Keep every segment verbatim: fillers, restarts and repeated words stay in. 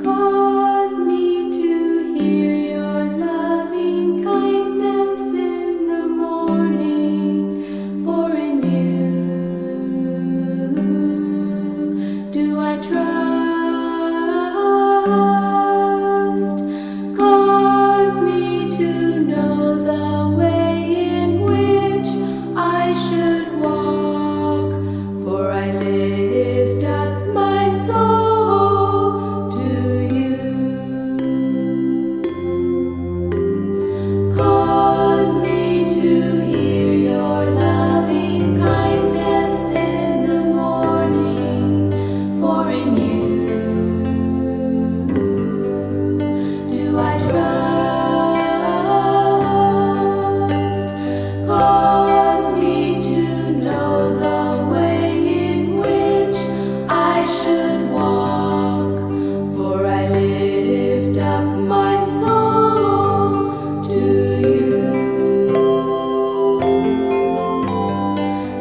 Cause me to hear your loving kindness in the morning, for in you do I trust. Cause me to know the way in which I should walk, for I lift up my soul to you. Cause me to hear your loving kindness in the morning, for in you do I trust. Cause me to know the way in which I should walk, for I lift up my soul to you.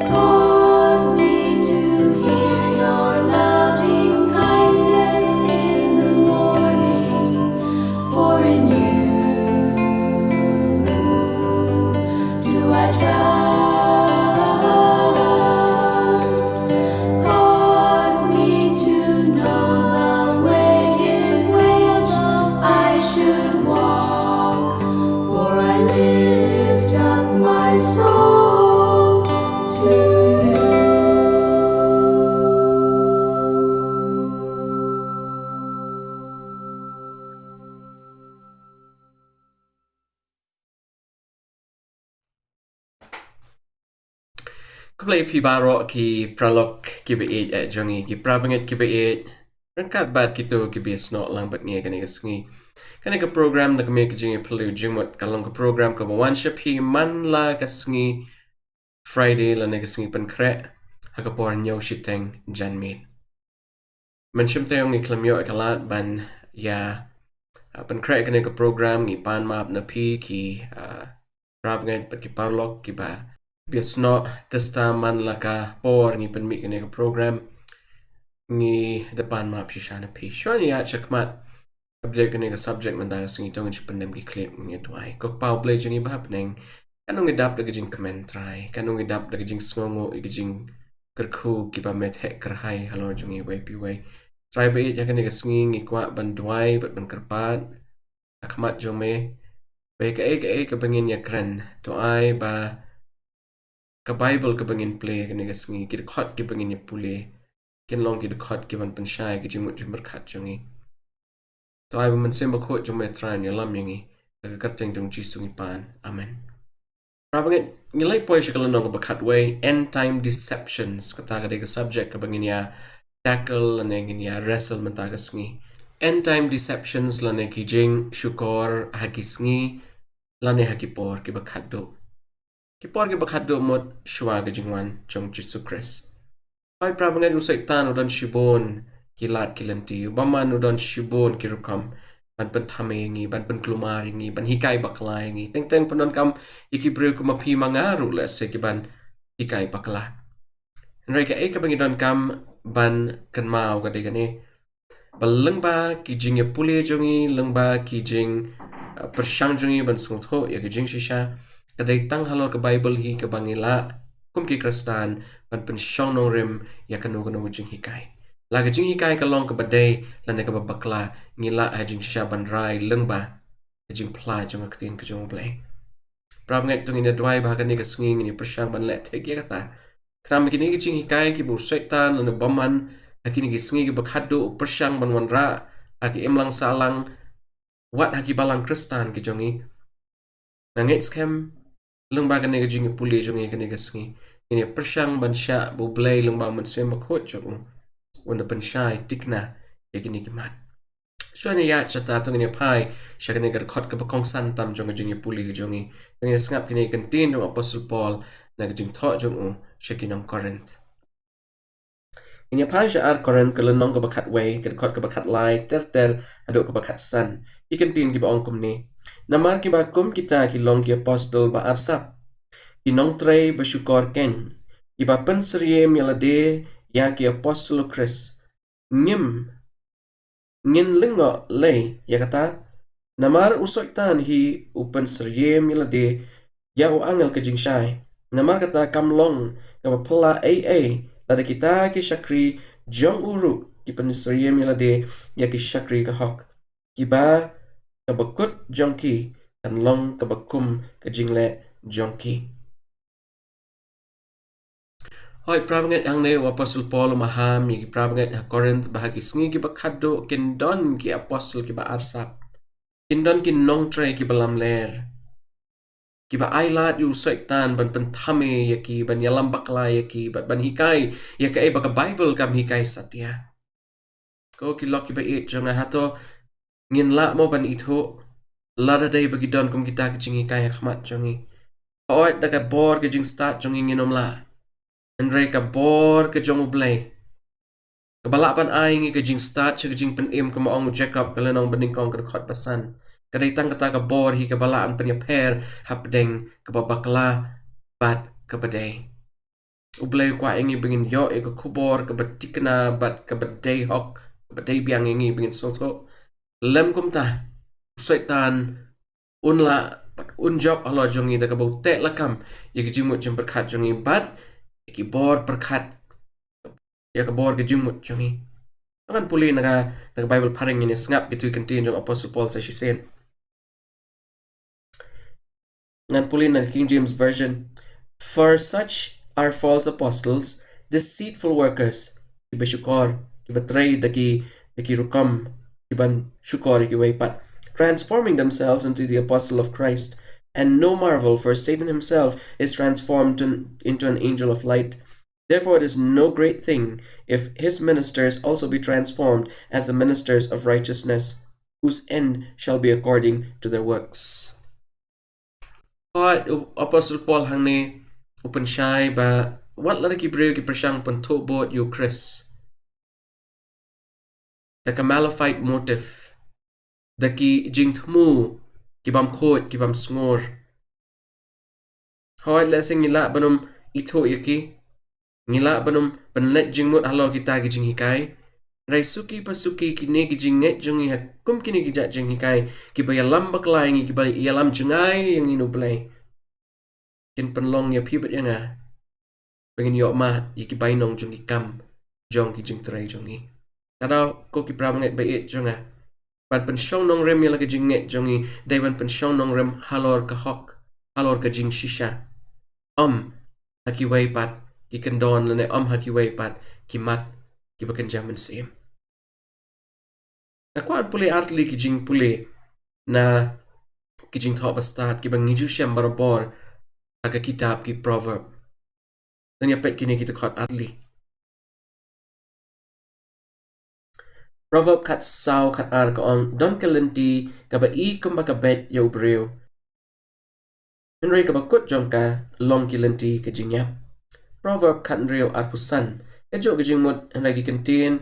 Cause me to hear your loving kindness in the morning, for in you do I trust. Cause me to know the way in which I should walk, for I lift up my soul to you. Khublei phi baroh ki paralok kiba ïeit eh jong ngi, ki parabangeit kiba ïeit, ryngkat bad kito kiba ïasnoh lang bad ngi kane ka sngi. Kane ka program na ka miej ka jingïaphylliew jingmut ka long ka program kaba wan sha phi man la ka sngi Friday lane ka sngi pynkhreh ha ka por hynñiew shiteng janmiet. Mynshem taïew ngi khlem ïoh ïa ka lad ban ïa, ah, pynkhreh kane ka program, ngi pan map na phi ki, ah, parabangeit bad ki paralok kiba ïasnoh tista man la ka por ngi pynmih kane ka program. Ngi da pan map shisha na phi. Shuwa ngi ïaid shakhmat, update kane ka subject mynta ka sngi, to ngin shu pyndem ki khyllipmat, ngin ïa duwai. Ko Kpa U Blei jong ngi ba ha bneng, katno ngi dap da ka jingkmen Trai, katno ngi dap da ka jingsngewnguh ïa ka jingkyrkhu kiba me theh kyrhai halor jong ngi iwei pa iwei. Trai ba ïeit, ha kane ka sngi ngi kwah ban duwai bad ban kyrpad ha khmat jong me ba ïa kaei kaei kaba ngin ïakren, to ai ba ka Baibl kaba ngin pule kane ka sngi, ki dkhot kiba ngin ïa pule, kin long ki dkhot kiban pynshai ïa ka jingmut jingpyrkhat jong ngi. To ai ba Mynsiem Bakhuid jong me Trai un ïalam ïa ngi, ha ka kyrteng jong U Jisu ngi pan. Amen. Parabangeit, ngi la poi sha ka lynnong kaba khatwei, End Time Deceptions, kata ka dei ka subject kaba ngin ïa tackle lane ngin ïa wrestle mynta ka sngi. End Time Deceptions lane ki jingshukor ha ki sngi lane ha ki por kiba khatduh. Ki por kiba khatduh mut shuwa ka jingwan jong U Jisu Khrist. Hooid parabangeit, u Soitan u don shibun ki lad ki lynti, u bymman u don shibun ki rukom ban pynthame ïa ngi, ban pynkulmar ïa ngi, ban hikai bakla ïa ngi. Teng teng pyndonkam ïa ki briew kum ma phi ma nga ruh lehse kiban hikai bakla. Hynrei kaei kaba ngi donkam ban kynmaw ka dei kane, ba lyngba ki jingïapule jong ngi, lyngba ki jing, uh, pyrshang jong ngi ban sngewthuh ïa ka jingshisha, ka dei tang halor ka Baibl hi kaba ngi lah kum ki Khristan ban pynshong nongrim ïa kano kano ka jinghikai. La ka jinghikai ka long kaba dei lane kaba bakla, ngi lah ha jingshisha ban rai lyngba ka jingphla jong ka ktien ka jong U Blei. Parabangeit, to ngin ïa duwai ba ha kane ka sngi ngin ïa pyrshang ban leh thik ïa kata. Khnang ba kine ki jinghikai kiba u Soitan lane u bymman ha kine ki sngi kiba khatduh u pyrshang ban wanrah ha ki imlang sahlang, wat ha ki balang Khristan ki jong ngi, nga ngeit skhem lyngba kane ka jingïapule jong ngi kane ka sngi, ngin ïa pyrshang ban shah ba U Blei lyngba U Mynsiem Bakhuid jong u un da pynshai thikna ïa kine ki mat. Shuwa ngi ïaid shata, to ngin ïa phai sha kane ka dkhot kaba kongsan tam jong ka jingïapule ka jong ngi. To ngin ïa sngap kine ki kyntien jong u Apostol Paul na ka jingthoh jong u sha ki nong Korinth. Ngin ïa phai sha Ar Korinth ka lynnong kaba khatwei, ka dkhot kaba khatlai ter ter haduh kaba khatsan. Ki kyntien kiba ong kumne: Namar kiba kum kita ki long ki apostol ba arsap, ki nongtrei ba shukor keiñ, kiba pynsyriem ïa lade ïa ki apostol u Khrist. Ngim ngin lyngngoh lei ïa kata? Namar u Soitan hi u pynsyriem ïa lade ïa u angel ka jingshai. Namar kata kam long kaba phylla ei ei lada kita ki shakri jong u ruh ki pynsyriem ïa lade ïa ki shakri ka hok, kiba ka bakut jong ki kan long kaba kum ka jingleh jong ki. Hooid, para bangeit, hangne u Apostol Paul u maham ïa ki para bangeit ha Korinth ba ha ki sngi kiba khatduh kin don ki apostol kiba arsap. Kin don ki nongtrei kiba lamler, kiba ailad ïa u Soitan ban pynthame ïa ki, ban ïalam bakla ïa ki, bad ban hikai ïa kaei ba ka Baibl kam hikai satia. Ko ki lok kiba ïeit jong nga, hato ngin lah mo ban ithuh lada dei ba ki don kum kita ki jinghikai ha khmat jong ngi? Hooid, da ka bor ka jingstad jong ngi ngin ym lah. Hynrei ka bor ka jong U Blei, kaba lah ban ai ngi ka jingstad sha ka jingpynim, kumba ong u Jakob, ka lynnong banyngkong, ka dkhot ba san, ka dei tang kata ka bor hi kaba lah ban pynïapher hapdeng kaba bakla bad kaba dei. U Blei u kwah ïa ngi ba ngin ïoh ïa ka khubor kaba thikna bad kaba dei hok, kaba dei biang ïa ngi ba ngin sngewthuh. Lym kumta, u Soitan un lah bad un jop halor jong ngi da kaba u teh lakam ïa ka jingmut jingpyrkhat jong ngi bad ïa ki bor pyrkhat, ïa ka bor ka jingmut jong ngi. Ngan pule na ka, na ka Baibl phareng, ngin ïa sngap kito ki kyntien jong u Apostol Paul sa shisien. Ngan pule na ka King James Version. "For such are false apostles, deceitful workers." Kiba shukor, kiba trei da ki, da ki rukom kiban shukor ïa kiwei pat. "Transforming themselves into the apostle of Christ. And no marvel, for Satan himself is transformed to, into an angel of light. Therefore, it is no great thing if his ministers also be transformed as the ministers of righteousness, whose end shall be according to their works." Hooid, u Apostol Paul hangne u pynshai ba wat lada ki briew ki pyrshang pynthuh bud ïa u Khrist da ka malefied motive, da ki jingthmu ki bym khuid, ki bym sngur. Hooid, lehse ngi lah ban ym ithuh ïa ki, ngi lah ban ym pynleit jingmut halor kita ki jinghikai. Hynrei suki pa suki kine ki jingngeit jong ngi ha kum kine ki jait jinghikai, kiba ïalam bakla ïa ngi, kiba ïalam jngai ïa ngi na U Blei, kin pynlong ïa phi bad ïa nga ba ngin ïoh mad ïa ki bainong jong ki kam jong ki jingtrei jong ngi. Kata, ko ki para bangeit ba ïeit jong nga, ban pynshong nongrim ïa la ka jingngeit jong ngi, dei ban pynshong nongrim halor ka hok, halor ka jingshisha. Ym ha kiwei pat ki kyndon lane ym ha kiwei pat ki mat kiba kynja mynsiem. Nga kwah ban pule artylli ki jingpule na ki jingthoh bastad kiba ngi ju shem barabor ha ka kitab ki Proverb. Ngan ïa peit kine ki dkhot artylli. Proverb khatsaw khatar ka ong, "Don ka lynti kaba i kumba ka beit ïa u briew, hynrei kaba kut jong ka long ki lynti ka jingïap." Proverb khathynriew arphew san. Kajuh ka jingmut, hynrei ki kyntien,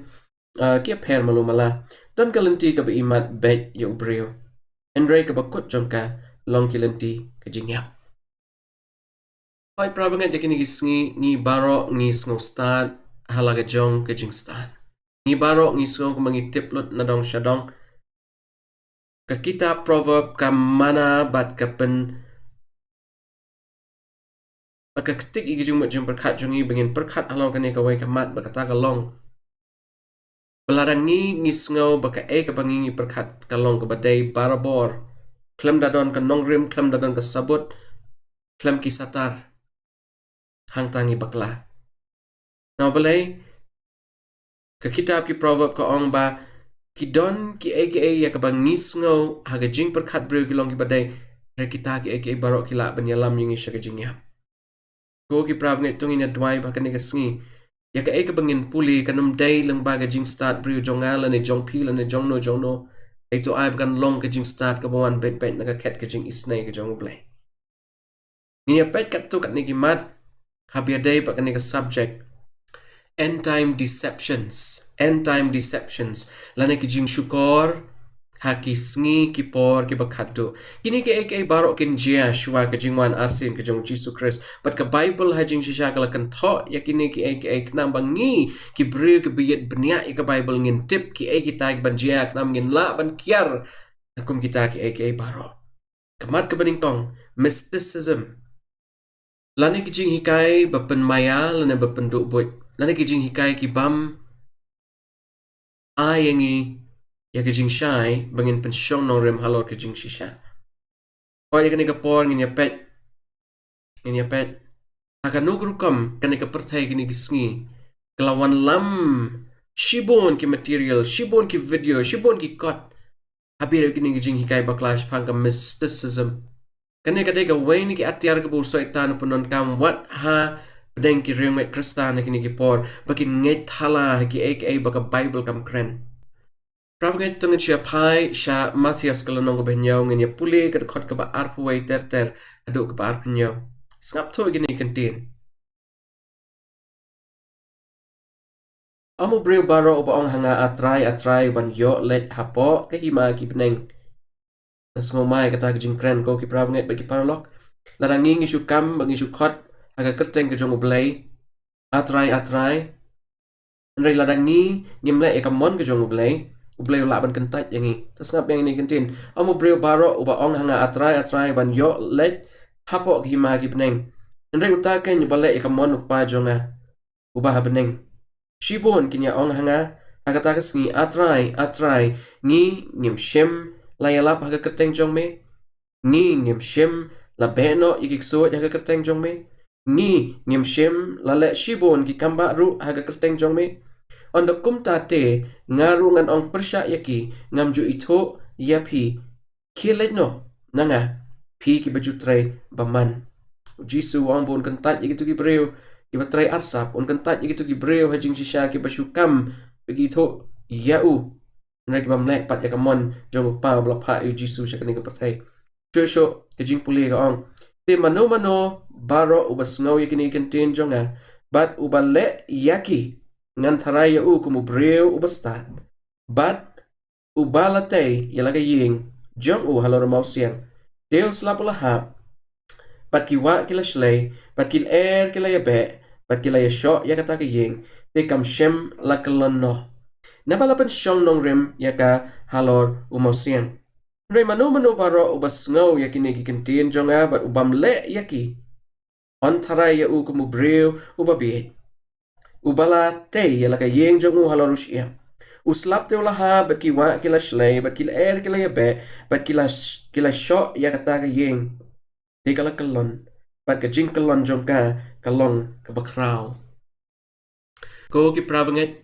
ah, ki ïapher malu mala. "Don ka lynti kaba i mat beit ïa u briew, hynrei kaba kut jong ka long ki lynti ka jingïap." Hooid, para bangeit, ïa kine ki sngi ngi baroh ngi sngew stad ha la ka jong ka jingstad. Ngi baroh ngi sngew kumba ngi tip lut na dong sha dong. Ka kitab Proverb ka mana bad ka pyn, bad ka ktik ïa ki jingmut jingpyrkhat jong ngi ba ngin pyrkhat halor kane kawei ka mat, ba kata ka long ba lada ngi, ngi sngew ba kaei kaba ngi, ngi pyrkhat ka long kaba dei barabor, khlem da don ka nongrim, khlem da don ka sabut, khlem ki satar, hangta ngi bakla. Namar balei? Ka kitab ki Proverb ka ong ba ki don kiei kiei ïa kaba ngi sngew ha ka jingpyrkhat briew ki long kiba dei, hynrei kita kiei kiei baroh ki lah ban ïalam ïa ngi sha ka jingïap. Ko ki para bangeit, to ngin ïa duwai ba kane ka sngi, ïa kaei kaba ngin pule kan ym dei lyngba ka jingstad briew jong nga lane jong phi lane jong no jong no. Hynrei to ai ba kan long ka jingstad kaba wan beit beit na ka khet ka jingisynei ka jong U Blei. Ngin ïa peit katto katne ki mat haba ïadei bad kane ka subject. End time deceptions. End time deceptions. Lane ki jingshukor ha ki sngi ki por kiba khatduh. Kine kiei kiei baroh kin jia shuwa ka jingwan arsien ka jong u Jisu Khrist. Bad ka Baibl ha jingshisha ka la kynthoh ïa kine kiei kiei khnang ba ngi ki briew kiba ïeit bniah ïa ka Baibl ngin tip kiei kita kiban jia, khnang ngin lah ban kiar kum kita kiei kiei baroh. Ka mat kaba nyngkong, mysticism. Lane ki jinghikai ba pynmaïa, lane ba pynduh buit. Lane ki jinghikai ki bym ai ïa ngi ïa ka jingshai ba ngin pynshong nongrim halor ka jingshisha. Hooid, ïa kane ka por ngin ïa peit, ngin ïa peit ha kano ka rukom kane ka pyrthei kine ki sngi ka la wanlam shibun ki material, shibun ki video, shibun ki kot. Habieit kine ki jinghikai bakla shaphang ka mysticism. Kane ka dei kawei na ki atiar kaba u Soitan u pyndonkam wat hapdeng ki riewngeit Khristan ha kine ki por, ba kin ngeit thala ha kiei kiei ba ka Baibl kam kren. Para bangeit, to ngin sa phai sha Mathaios ka lynnong kaba hynñiew, ngin ïa pule ka dkhot kaba arphew wei ter ter haduh kaba arphew hynñiew. Sngap thuh ïa kine ki kyntien. Ym u briew baroh uba ong ha nga, A Trai, A Trai, uban ïoh leit hapoh ka hima ki bneng. Nga sngew mai kata ka jingkren, ko ki para bangeit bad ki paralok. Lada ngi ngi shu kam bad ngi shu khot ha ka kyrteng ka jong U Blei, A Trai, A Trai, hynrei lada ngi ngim leh ïa ka mon ka jong U Blei, U Blei u lah ban kyntait ïa ngi. To sngap ïa kine ki kyntien. Ym u briew baroh uba ong ha nga, A Trai, A Trai, uban ïoh leit hapoh ka hima ki bneng, hynrei uta keiñ uba leh ïa ka mon U Kpa jong nga uba ha bneng. Shibun kin ïa ong ha nga ha kata ka sngi, A Trai, A Trai, ngi ngim shym la ïalap ha ka kyrteng jong me? Ngi ngim shym la beh noh ïa ki ksuid ha ka kyrteng jong me? Ngi ngim shym la leh shibun ki kambah ruh ha ka kyrteng jong me? Ynda kumta te, nga ruh ngan ong pyrshah ïa ki, ngam ju ithuh ïa phi. Khie leit noh na nga, phi kiba ju trei bymman. U Jisu u ong ba un kyntait ïa kito ki briew kiba trei arsap, un kyntait ïa kito ki briew ha jingshisha kiba shu kam ba ki ithuh ïa u, hynrei ki bym leh pat ïa ka mon jong U Kpa uba la phah ïa u Jisu sha kane ka pyrthei. Shuh shuh ka jingpule ka ong, te mano mano baroh uba sngew ïa kine ki kyntien jong nga bad uba leh ïa ki, ngan tharai ïa u kum u briew uba stad bad uba la tei ïa la ka ïing jong u halor u mawsiang. Te u slap u la hap, bad ki wah ki la shlei, bad ki lyer ki la ïabeh, bad ki la ïashoh ïa kata ka ïing, te kam shym la kyllon noh, naba la pynshong nongrim ïa ka halor u mawsiang. Hynrei mano mano baroh uba sngew ïa kine ki kyntien jong nga bad u bym leh ïa ki, yn tharai ïa u kum u briew uba bieit, uba la tei ïa la ka ïing jong u halor u shyiap. U slap te u la hap, bad ki wah ki la shlei, bad ki lyer ki la ïabeh, bad ki la sh-, ki la shoh ïa kata ka ïing. Te ka la kyllon, bad ka jingkyllon jong ka ka long kaba khraw. Ko ki para bangeit,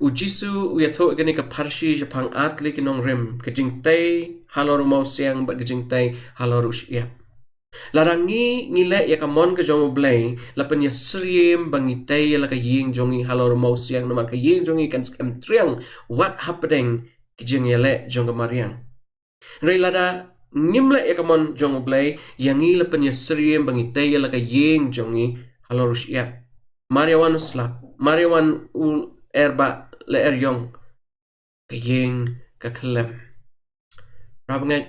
u Jisu u ïathuh ïa kane ka pharshi shaphang ar tylli ki nongrim, ka jingtei halor u mawsiang bad ka jingtei halor u shyiap. Lada ngi ngi leh ïa ka mon ka jong U Blei, la pynïasyriem ba ngi tei ïa la ka ïing jong ngi halor u mawsiang, namar ka ïing jong ngi kan skhem triang wat hapdeng ki jingïaleh jong ka mariang. Hynrei lada ngim leh ïa ka mon jong U Blei, ïa ngi la pynïasyriem ba ngi tei ïa la ka ïing jong ngi halor u shyiap. Mar ïa wan u slap, mar ïa wan u lyer ba lyer ïong, ka ïing ka khyllem. Para bangeit,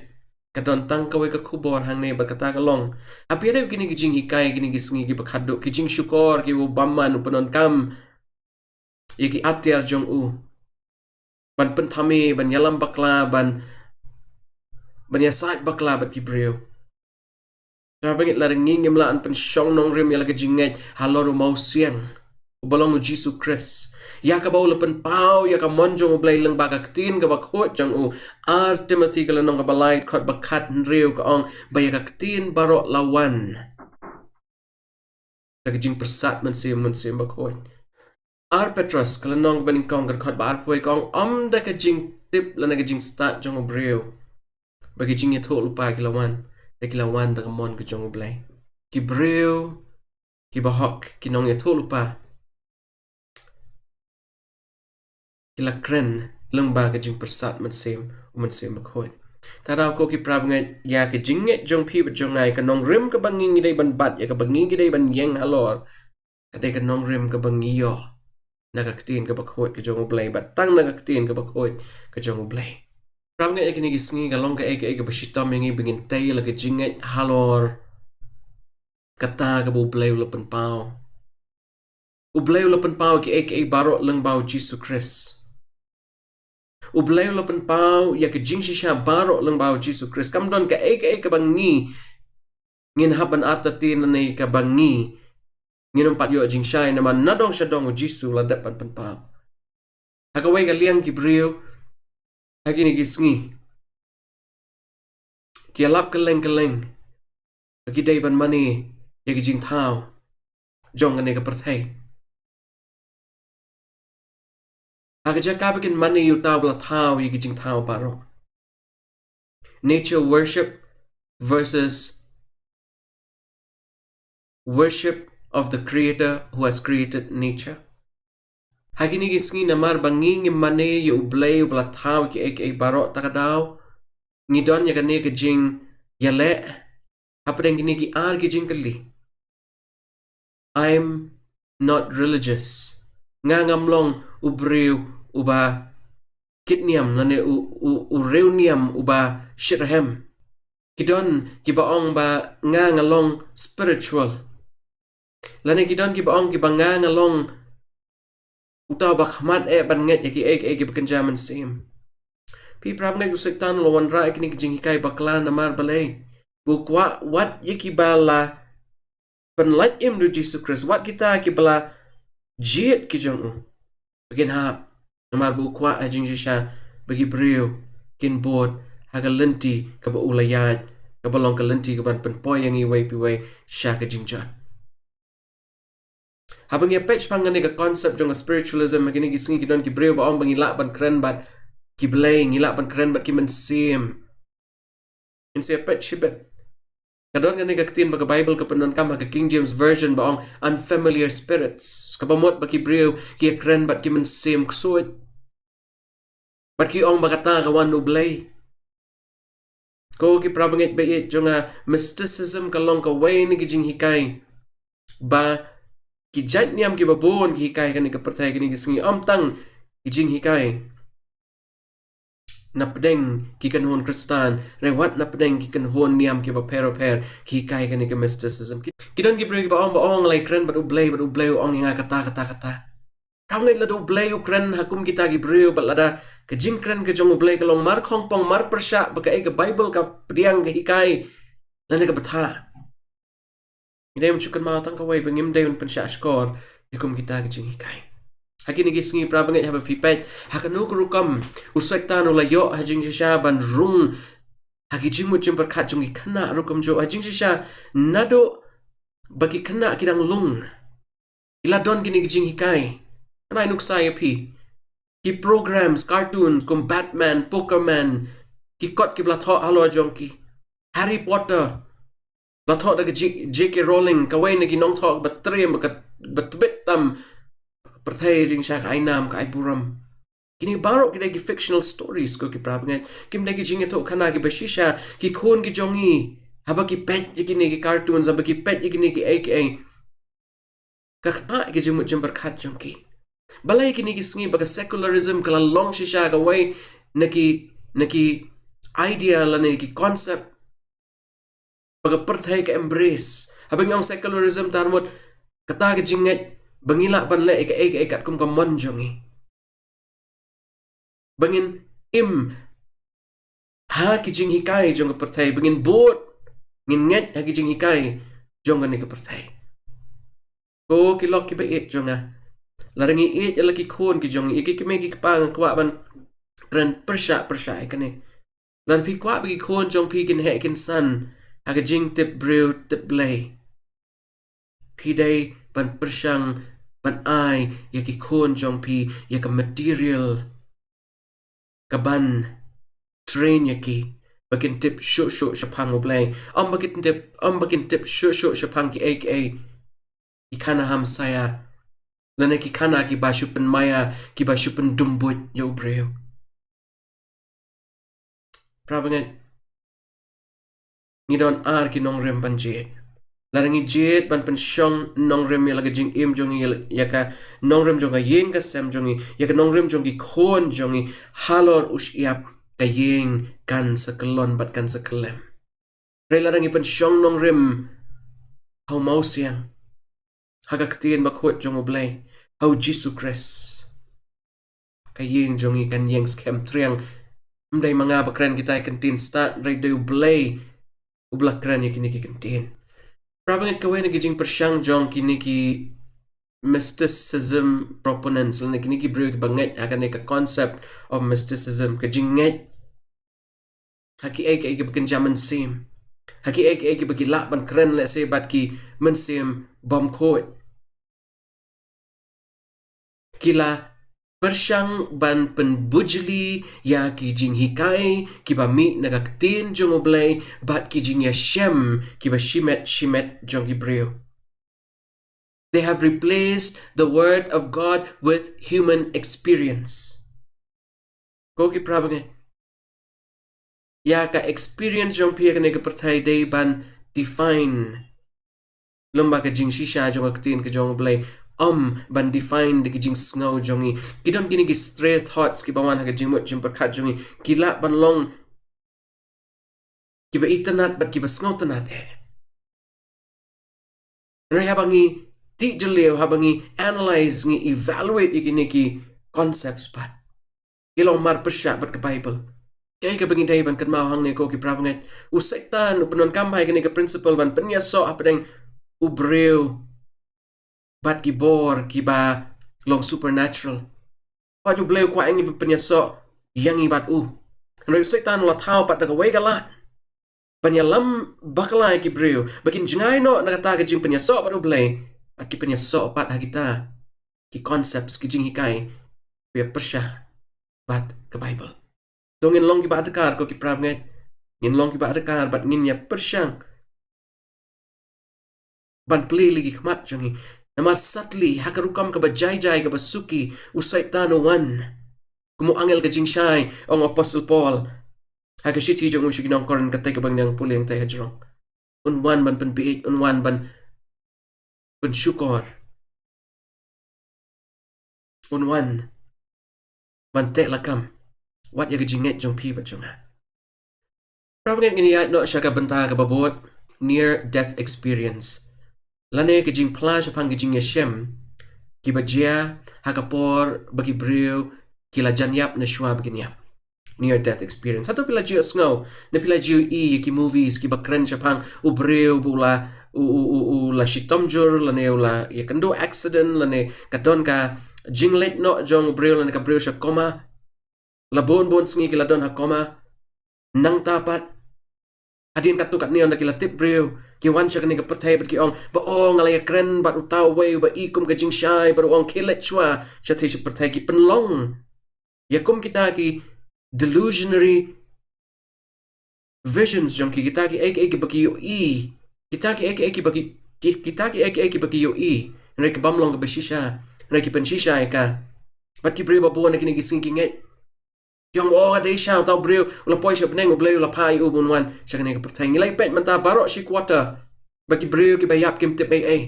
ka don tang kawei ka khubor hangne bad kata ka long, ha phi ïa kine ki jinghikai kine ki sngi kiba khatduh, ki jingshukor kiba u bymman u pyndonkam ïa ki atiar jong u ban pynthame, ban ïalam bakla, ban, ban ïasaid bakla bad ki briew. Para bangeit, lada ngi ngim lah ban pynshong nongrim ïa la ka jingngeit halor u mawsiang uba long u Jisu Khrist, ïa kaba u la pynpaw ïa ka mon jong U Blei lyngba ka ktien kaba khuid jong u. Ar Timothi ka lynnong kaba lai, dkhot ba khathynriew ka ong ba ïa ka ktien baroh la wan da ka jingpyrsad Mynsiem, Mynsiem Bakhuid. Ar Petros ka lynnong kaba nyngkong, ka dkhot ba arphew wei ka ong, ym da ka jingtip lane ka jingstad jong u briew ba ki jingïathuhlypa ki la wan, da ki la wan da ka mon ka jong U Blei. Ki briew kiba hok, ki nongïathuhlypa, ki la kren lyngba ka jingpyrsad Mynsiem, u Mynsiem Bakhuid. Te ko ki para bangeit, ïa ka jingngeit jong phi bad jong nga, ka nongrim kaba ngi ngi dei ban bat ïa, kaba ngi ngi dei ban ïeng halor, ka dei ka nongrim kaba ngi ïoh na ka ktien kaba khuid ka jong U Blei, bad tang na ka ktien kaba khuid ka jong U Blei. Ngeit ïa kine ki sngi ka long kaei kaei kaba shitom ïa ngi ba ngin tei la ka jingngeit halor kata kaba U Blei u la pynpaw. U Blei u la pynpaw kiei kiei baroh lyngba U Jisu Khrist. U Blei u la pynpaw ïa ka jingshisha baroh lyngba U Jisu Khrist. Kam don kaei kaei kaba ngi ngin hap ban artatien ne kaba ngi ngin ym pat ïoh jingshai, namar nadong shadong U Jisu u la dep ban pynpaw. Ha kawei ka liang ki briew ha kine ki sngi ki ïalap kylleng kylleng ba ki dei ban mane ïa ki jingthaw jong kane ka pyrthei. Ha ka jaka ba kin mane ïa uta uba la thaw ïa ki jingthaw baroh. Nature worship versus worship of the Creator who has created nature. Ha kine ki sngi, namar ba ngi ngim mane ïa U Blei uba la thaw kiei kiei baroh, ta ka daw ngi don ïa kane ka jingïaleh hapdeng kine ki ar ki jingkylli. I'm not religious. Nga ngam long u briew uba kit niam lane u, u, u riewniam uba shitrhem. Ki don kiba ong ba nga nga long spiritual. Lane ki don kiba ong kiba nga nga long uta uba khmat eh ban ngeit ïa kiei kiei kiba kynja mynsiem. Phi para bangeit, u Soitan u la wanrah ïa kine ki jinghikai bakla. Namar balei? Ba u kwah wat ïa kiba la pynlait im da U Jisu Khrist, wat kita kiba la jied ki jong u, ba kin hap. Namar ba u kwah ha jingshisha ba ki briew kin bud ha ka lynti kaba u la ïaid, kaba long ka lynti kaban pynpoi ïa ngi iwei pa iwei sha ka jingjot. Haba ngi ïa peit shaphang kane ka concept jong ka spiritualism, ha kine ki sngi ki don ki briew ba ong ba ngi lah ban kren bad ki blei, ngi lah ban kren bad ki mynsiem. Ngin sa ïa peit shibit. Ka don kane ka ktien ba ka Bible ka pyndonkam ha ka King James Version ba ong unfamiliar spirits, kaba mut ba ki briew ki ïa kren bad ki mynsiem ksuid. Bad ki ong ba kata ka wan na U Blei. Ko ki para bangeit ba ïeit jong nga, mysticism ka long kawei na ki jinghikai ba ki jait niam kiba bun ki hikai ha kane ka pyrthei ha kine ki sngi. Ym tang ki jinghikai napdeng ki kynhun Khristan, hynrei wat napdeng ki kynhun niam kiba pher ba pher ki hikai ha kane ka mysticism. Ki, ki don ki briew kiba ong ba ong, la ïa kren bad U Blei, bad U Blei u ong ïa nga kata kata kata. Kam ngeit, lada U Blei u kren ha kum kita ki briew, bad lada ka jingkren ka jong U Blei ka long mar khongpong, mar pyrshah bad kaei ka Bible ka pdiang, ka hikai lane ka bthah, ngi dei ban shu kynmaw tang kawei, ba ngim dei ban pynshah shkor ïa kum kita ki jinghikai. Ha kine ki sngi para bangeit, haba phi peit ha kano ka rukom u Soitan u la ïoh ha jingshisha ban rung ha ki jingmut jingpyrkhat jong ki khynnah rukom jong u, ha jingshisha naduh ba ki khynnah ki dang lung, ki la don kine ki jinghikai. Ngan ai nuksa ïa phi. Ki programs, cartoons kum Batman, Pokemon, ki kot kiba la thoh halor jong ki, Harry Potter, la thoh da ka J-, J K Rowling, kawei na ki nongthoh ba triem, ba ka, ba tbit tam pyrthei, jingshisha ka ai nam, ka ai burom. Kine baroh ki dei ki fictional stories, ko ki para bangeit. Kim dei ki jingïathuhkhana kiba shisha. Ki khun ki jong ngi, haba ki peit ïa kine ki cartoons, haba ki peit ïa kine kiei kiei, ka ktah ki jingmut jingpyrkhat jong ki. Balei kine ki sngi ba ka secularism ka la long shisha kawei na ki, na ki idea lane ki concept ba ka pyrthei ka embrace? Haba ngi ong secularism, tang mut kata ka jingngeit ba ngi lah ban leh ïa kaei kaei katkum ka mon jong ngi, ba ngin im ha ki jinghikai jong ka pyrthei, ba ngin bud, ngin ngeit ha ki jinghikai jong kane ka pyrthei. Ko ki lok kiba ïeit jong nga, lada ngi ïeit ïa la ki khun ki jong ngi, ïa ki kmie ki kpa, nga kwah ban kren pyrshah pyrshah ïa kane. Lada phi kwah ba ki khun jong phi kin heh kin san ha ka jingtip briew tip Blei, phi dei ban pyrshang ban ai ïa ki khun jong phi ïa ka material kaban train ïa ki ba kin tip shuh shuh shaphang U Blei. Ym ba kin tip, ym ba kin tip shuh shuh shaphang kiei kiei, ki khana hamsaïa, lane ki khana kiba shu pynmaïa, kiba shu pyndumbuit ïa u briew. Para bangeit, ngi don ar ki nongrim ban jied. Lada ngi jied ban pynshong nongrim ïa la ka jingim jong ngi, ïa ka nongrim jong ka ïing ka sem jong ngi, ïa ka nongrim jong ki khun jong ngi halor u shyiap, ka ïing kan sa kyllon bad kan sa kyllem. Hynrei lada ngi pynshong nongrim ha u mawsiang, ha ka ktien bakhuid jong U Blei, ha U Jisu Khrist, ka ïing jong ngi kan ïeng skhem triang. Ym dei ma nga ba kren kita ki kyntien stad, hynrei dei U Blei uba la kren ïa kine ki kyntien. Para bangeit, kawei na ki jingpyrshang jong kine ki mysticism proponents, lane kine ki briew kiba ngeit ha kane ka concept of mysticism, ka jingngeit ha kiei kiei kiba kynja mynsiem, ha kiei kiei kiba ki lah ban kren lehse bad ki mynsiem bymkhuid, ki la pyrshang ban pynbujli ïa ki jinghikai kiba mih na ka ktien jong U Blei bad ki jingïashem kiba shimet shimet jong ki briew. They have replaced the word of God with human experience. Ko ki para bangeit, ïa ka experience jong phi ha kane ka pyrthei dei ban define lem bad ka jingshisha jong ka ktien ka jong U Blei. Ym ban define da ki jingsngew jong ngi. Ki don kine ki stray thoughts kiba wan ha ka jingmut jingpyrkhat jong ngi, ki lah ban long kiba itynnad bad kiba sngewtynnad eh. Hynrei haba ngi tih jylliew, haba ngi analyze, ngi evaluate ïa kine ki concepts pat, ki long marpyrshah bad ka Bible. Kaei kaba ngi dei ban kynmaw hangne ko ki para bangeit? U Soitan u pyndonkam bha ïa kane ka principle ban pynïasoh hapdeng u briew bad ki bor kiba long supernatural. Pat U Blei u kwah ïa ngi ban pynïasoh ïa ngi bad u. Hynrei u Soitan u la thaw pat da kawei ka lad ban ïalam bakla ïa ki briew ba kin jngai noh na kata ka jingpynïasoh bad U Blei, bad ki pynïasoh pat ha kita ki concepts, ki jinghikai ba ïapyrshah bad ka Bible. To ngin long kiba adkar ko ki para bangeit, ngin long kiba adkar bad ngin ïapyrshang ban plie ïa ki khmat jong ngi. Namar sadly ha ka rukom kaba jai jai, kaba suki, u Soitan u wan kum u angel ka jingshai, ong u Apostle Paul ha ka shithi jong u sha ki nong Korinth, katei kaba ngi dang pule hangtei hajrong. Un wan ban pynbieit, un wan ban pynshukor, un wan ban teh lakam wat ïa ka jingngeit jong phi bad jong nga. Para bangeit, ngin ïaid noh sha ka bynta kaba bud, near death experience, lane ka jingphla shaphang ka jingïashem kiba jia ha ka por ba ki briew ki la jan ïap ne shuwa ba kin ïap. Near death experience. Hato phi la ju sngew ne phi la ju i ïa ki movies kiba kren shaphang u briew ba u la, u, u, u, u la shitom jur, lane u la ïakynduh accident, lane ka don ka jingleit noh jong u briew, lane ka briew sha coma. La bun bun sngi ki la don ha coma. Nangta pat, hadien katto katne, ynda ki la tip briew, ki wan sha kane ka pyrthei bad ki ong ba, oh, nga la ïakren bad uta uwei uba i kum ka jingshai, bad u ong khie leit shuwa shatei sha pyrthei. Ki pynlong ïa kum kita ki delusionary visions jong ki, kita kiei kiei kiba ki ïohi, kita kiei kiei kiba ki, ki, kita kiei kiei kiba ki ïohi, hynrei ki bym long kaba shisha, hynrei ki pynshisha ïa ka. Bad ki briew ba bun ha kine ki sngi ki ngeit, ki ong, oh, ka dei shisha, uta u briew u la poi sha bneng, U Blei u la phah ïa u ban wan sha kane ka pyrthei. Ngi la ïa peit mynta baroh shi quarter ba ki briew kiba ïap kim tip ei ei.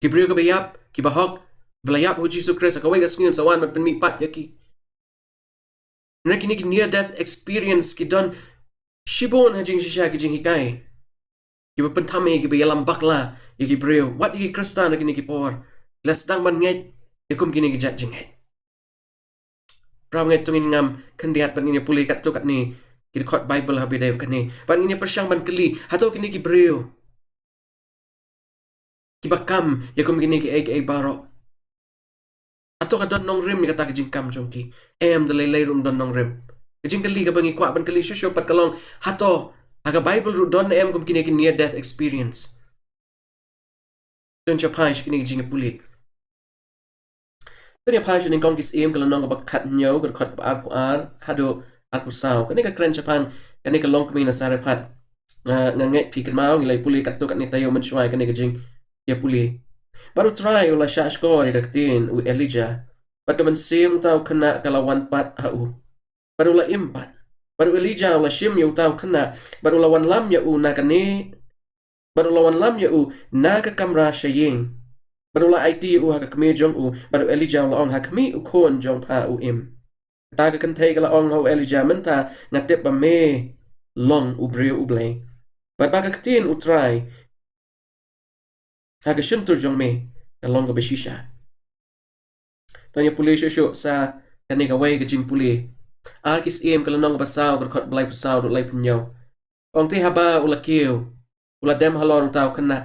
Ki briew kiba ïap, kiba hok, ba la ïap ha u Jisu Khrist, ha kawei ka sngi un sa wan ban pynmih pat ïa ki. Hynrei kine ki near death experience ki don shibun ha jingshisha ki jinghikai kiba pynthame, kiba ïalam bakla ïa ki briew, wat ïa ki Khristan ha kine ki por. La sdang ban ngeit ïa kum kine ki jait jingngeit. Para bangeit, to ngin ngam khyndiat bad ngin ïa pule katto katne ki dkhot Bible ha ba ïadei bad kane, bad ngin ïa pyrshang ban kylli, hato kine ki briew kiba kam ïa kum kine kiei kiei baroh, hato ka don nongrim ïa kata ka jingkam jong ki? Em, da lei lei ruh ym don nongrim. Ka jingkylli kaba ngi kwah ban kylli shuh shuh pat ka long, hato ha ka Bible ruh don em kum kine ki near death experience? To ngin sa phai sha kine ki jingïapule. To ngin phai sha Nyngkong ki Syiem, ka lynnong kaba khathynñiew, ka dkhot kaba arphew ar haduh arphew saw. Kane ka kren shaphang kane ka longkmie na Sarephath. Nga, nga ngeit phi kynmaw, ngi la ïa pule katto katne taïew mynshuwa ïa kane ka jingïapule. Bad U Trai u la shahshkor ïa ka ktien u Elijah, bad ka mynsiem uta u khynnah ka la wan pat ha u, bad u la im pat. Bad u Elijah u la shim ïa uta u khynnah, bad u la wanlam ïa u na kane, bad u la wanlam ïa u na ka kamra sha ïing, bad u la aiti ïa u ha ka kmie jong u. Bad u Elijah u la ong, ha khmih, u khun jong pha, u im. Kata ka kynthei ka la ong ha u Elijah, mynta nga tip ba me long u briew u Blei, bad ba ka ktien u Trai ha ka shyntur jong me ka long kaba shisha. To ngin ïa pule shuh shuh sa kane kawei ka jingpule. Ar Ki Syiem ka lynnong kaba saw, ka dkhot ba laiphew saw haduh laiphew hynñiew. Ong te haba u la kiew, u la dem halor uta u khynnah,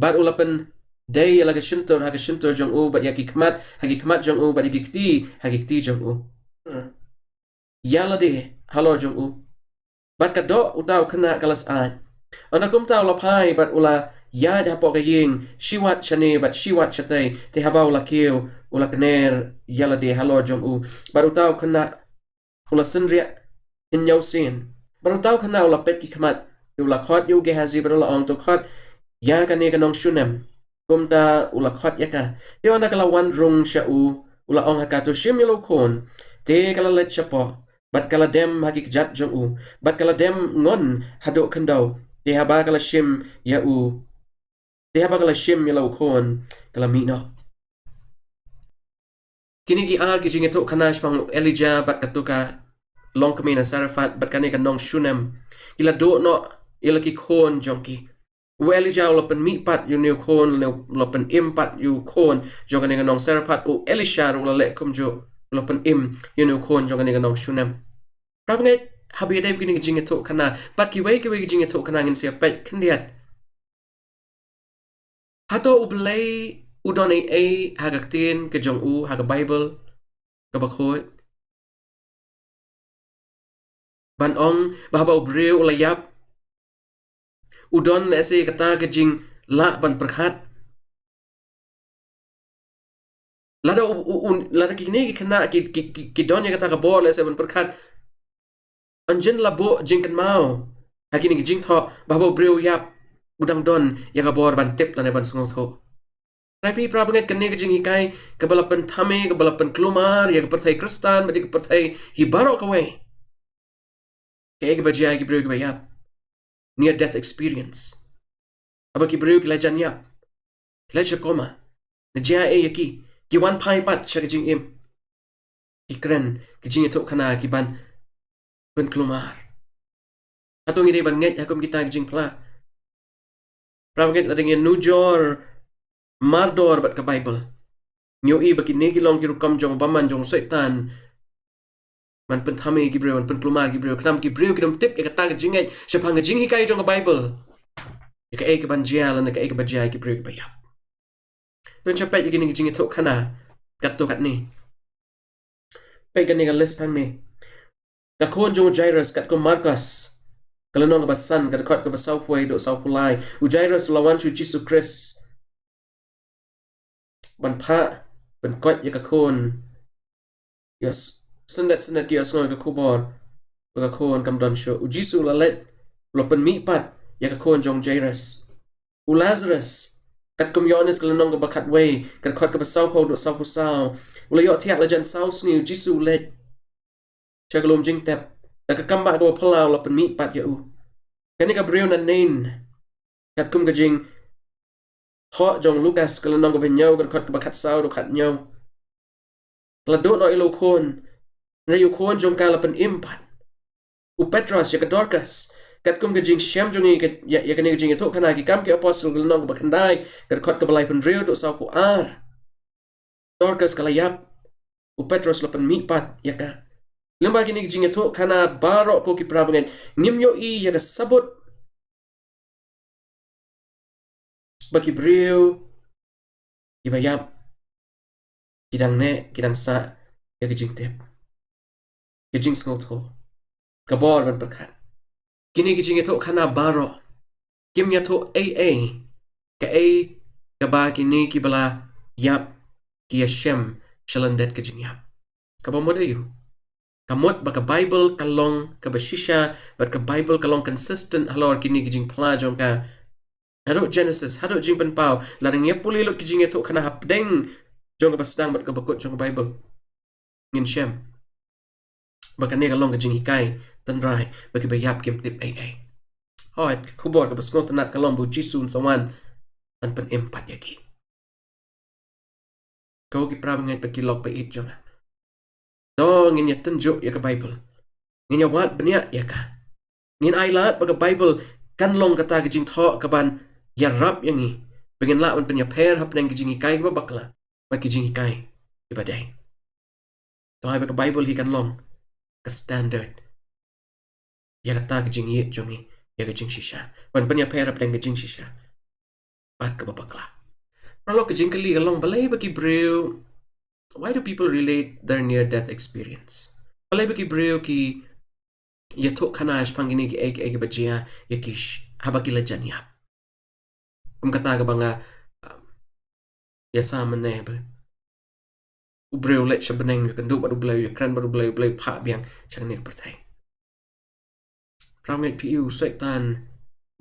bad u la pyndei ïa la ka shyntur ha ka shyntur jong u, bad ïa ki khmat ha ki khmat jong u, bad ïa ki kti ha ki kti jong u. Ïa lade halor jong u, bad ka doh uta u khynnah ka la syaid. Ynda kumta u la phai bad u la ïaid hapoh ka ïing, shi wat shane bad shi wat shatei. Te haba u la kiew, u la kner ïa lade halor jong u, bad uta u khynnah u la synriah hynñiew sien. Bad uta u khynnah u la peit ki khmat, te u la khot ïa u Gehazi bad u la ong, to khot ïa kane ka nong Shunem. Kumta u la khot ïa ka. Te ynda ka la wan rung sha u, u la ong ha ka, to shim ïa la u khun. Te ka la leit shapoh, bad ka la dem ha ki kjat jong u, bad ka la dem ngon haduh khyndew. Te haba ka la shim ïa u, te haba ka la shim ïa la u khun, ka la mih noh. Kine ki ar ki jingïathuhkhana shaphang u Elijah bad kato ka longkmie na Sarephath bad kane ka nong Shunem, ki la duh noh ïa la ki khun jong ki. U Elijah u la pynmih pat ïa une u khun, u la pynim pat ïa u khun jong kane ka nong Sarephath. U Elisha ruh u la leh kumjuh, u la pynim ïa une u khun jong kane ka nong Shunem. Para bangeit, haba ïadei bad kine ki jingïathuhkhana bad kiwei kiwei ki jingïathuhkhana, ngin sa ïa peit khyndiat. Hato U Blei u don ei ei ha ka ktien ka jong u, ha ka Baibl kaba khuid, ban ong ba haba u briew u la ïap, u don lehse kata ka jinglah ban pyrkhat? Lada u, u, u, lada kine ki khynnah ki, ki, ki, ki don ïa kata ka bor lehse ban pyrkhat, yn jin la buh jingkynmaw ha kine ki jingthoh ba haba u briew u ïap, u dang don ïa ka bor ban tip lane ban sngewthuh? Hynrei phi para bangeit, kane ka jinghikai kaba la pynthame, kaba la pynkulmar ïa ka pyrthei Khristan bad ïa ka pyrthei hi baroh kawei. Kaei kaba jia ïa ki briew kiba ïap? Near death experience. Haba ki briew ki la jan ïap, ki la sha coma, la jia ei ïa ki? Ki wan phai pat sha ka jingim. Ki kren ki jingïathuhkhana kiban pynkulmar. Hato ngi dei ban ngeit ha kum kita ki jingphla? Para bangeit, lada ngin nujor mardor bad ka Baibl, ngi ïohi ba kine ki long ki rukom jong u bymman, jong u Soitan, ban pynthame ki briew, ban pynkulmar ki briew. Khnang ki briew kin ym tip ïa kata ka jingngeit shaphang ka jinghikai jong ka Baibl, ïa kaei kaban jia lane kaei kaba jia ïa ki briew kiba ïap. To ngin sa peit ïa kine ki jingïathuhkhana katto katne. Peit kane ka list hangne. Ka khun jong u Jairus, katkum Markos ka lynnong kaba san, ka dkhot kaba sawphew wei haduh sawphew lai. U Jairus u la wan sha u Jisu Khrist ban phah, ban koit ïa ka khun. Ïa s-, syndet syndet ki ïohsngew ïa ka khubor ba ka khun kam don shuh. U Jisu u la leit, u la pynmih pat ïa ka khun jong u Jairus. U Lazarus, katkum Ïoannis ka lynnong kaba khatwei, ka dkhot kaba sawphew haduh sawphew saw, u la ïohthiah la jan saw sngi. U Jisu u leit sha ka lum jingtep, da ka kambah kaba phyllaw u la pynmih pat ïa u. Kane ka briew na Nain, katkum ka jingthoh jong u Lukas ka lynnong kaba hynñiew, ka dkhot kaba khatsaw haduh khathynñiew, ka la duh noh ïa la u khun, hynrei ïa u khun jong ka la pynim pat. U Petros, ïa ka Dorkas, katkum ka jingshem jong ngi ka, ïa, ïa kane ka jingïathuhkhana Ki Kam ki Apostol ka lynnong kaba khyndai, ka dkhot kaba laiphew hynriew haduh sawphew ar. Dorkas ka la ïap, u Petros la pynmih pat ïa ka. Lyngba kine ki jingïathuhkhana baroh, ko ki para bangeit, ngim ïohi ïa ka sabut ba ki briew kiba ïap ki dang neh, ki dang sah ïa ka jingtip, ka jingsngewthuh, ka bor ban pyrkhat. Kine ki jingïathuhkhana baroh kim ïathuh ei ei kaei kaba kine kiba la ïap ki ïashem sha lyndet ka jingïap. Kaba mut aïu? Ka mut ba ka Baibl ka long kaba shisha, bad ka Baibl ka long consistent halor kine ki jingphla jong ka. Haduh Genesis haduh Jingpynpaw, lada ngi ïa pule lut ki jingïathuhkhana hapdeng jong kaba sdang bad kaba kut jong ka Baibl, ngin shem ba kane ka long ka jinghikai tynrai ba kiba ïap kim tip ei ei. Hooid, ka khubor kaba sngewtynnat ka long ba u Jisu un sa wan ban pynim pat ïa ki. Ko ki para bangeit bad ki lok ba ïeit jong nga, To ngin ïa tynjuh ïa ka Bible. Ngin ïa wad bniah ïa ka. Ngin ai lad ba ka Bible kan long kata ka jingthoh kaban ïarap ïa ngi ba ngin lah ban pynïapher hapdeng ki jinghikai kiba bakla bad ki jinghikai kiba dei. To ai ba ka Bible hi kan long ka standard ïa kata ka jingïeit jong ngi ïa ka jingshisha, ban pynïapher hapdeng ka jingshisha bad kaba bakla. Paralok, ka jingkylli ka long, balei ba ki briew, why do people relate their near death experience? Balei ba ki briew ki ïathuh khana shaphang kine kiei kiei kiba jia ïa ki sh-, haba ki la jan ïap? Kum kata kaba nga, um, ïa sam mynne ba u briew u leit sha bneng, u ïakynduh bad U Blei, u ïakren bad U Blei, U Blei u phah biang sha kane ka pyrthei. Para bangeit, phi i, u Soitan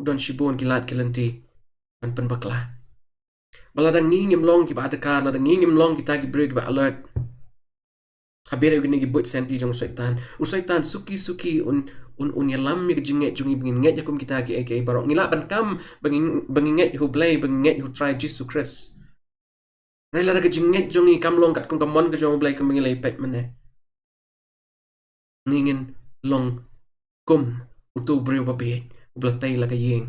u don shibun ki lad ki lynti ban pynbakla. Ba lada ngi ngim long kiba adkar, lada ngi ngim long kita ki briew kiba alert, ha biang ïa kine ki buit senti jong u Soitan, u Soitan suki suki un, un, un ïalam ïa ka jingngeit jong ngi ba ngin ngeit ïa kum kita kiei kiei baroh. Ngi lah ban kam ba ngi, ba ngi ngeit ïa U Blei, ba ngi ngeit ïa U Trai Jisu Khrist. Hynrei lada ka jingngeit jong ngi kam long katkum ka mon ka jong U Blei kumba ngi la ïapeit mynne, ngi ngin long kum uto u briew babieit uba la tei la ka ïing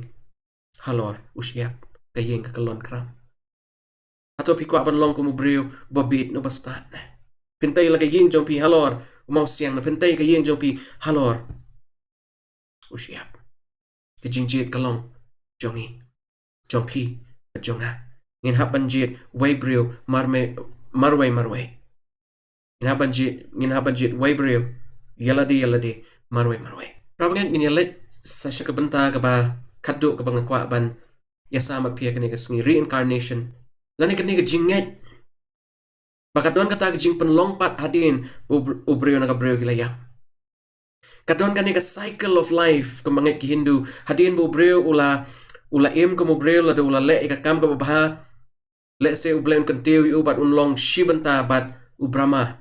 halor u shyiap, ka ïing ka kyllon khram. Hato phi kwah ban long kum u briew babieit ne bastad ne? Phin tei la ka ïing jong phi halor u mawsiang, ne phin tei ka ïing jong phi halor u shyiap? Ka jingjied ka long jong ngi, jong phi bad jong nga. Ngin hap ban jied wei briew marme-, marwei marwei. Ngin hap ban jied, ngin hap ban jied wei briew ïalade ïalade, marwei marwei. Para bangeit, ngin ïaleit sa sha ka bynta kaba khatduh kaba nga kwah ban ïa sam bad phi ha kane ka sngi, reincarnation. Lane kane ka jingngeit ba ka don kata ka jingpynlong pat hadien ba u br-, u briew na ka briew ki la ïap. Ka don kane ka cycle of life, kumba ngeit ki Hindu, hadien ba u briew u la, u la im kum u briew, lada u la leh ïa ka kam kaba bha, lehse U Blei un kyntiew ïa u bad un long shi bynta bad u Brahma.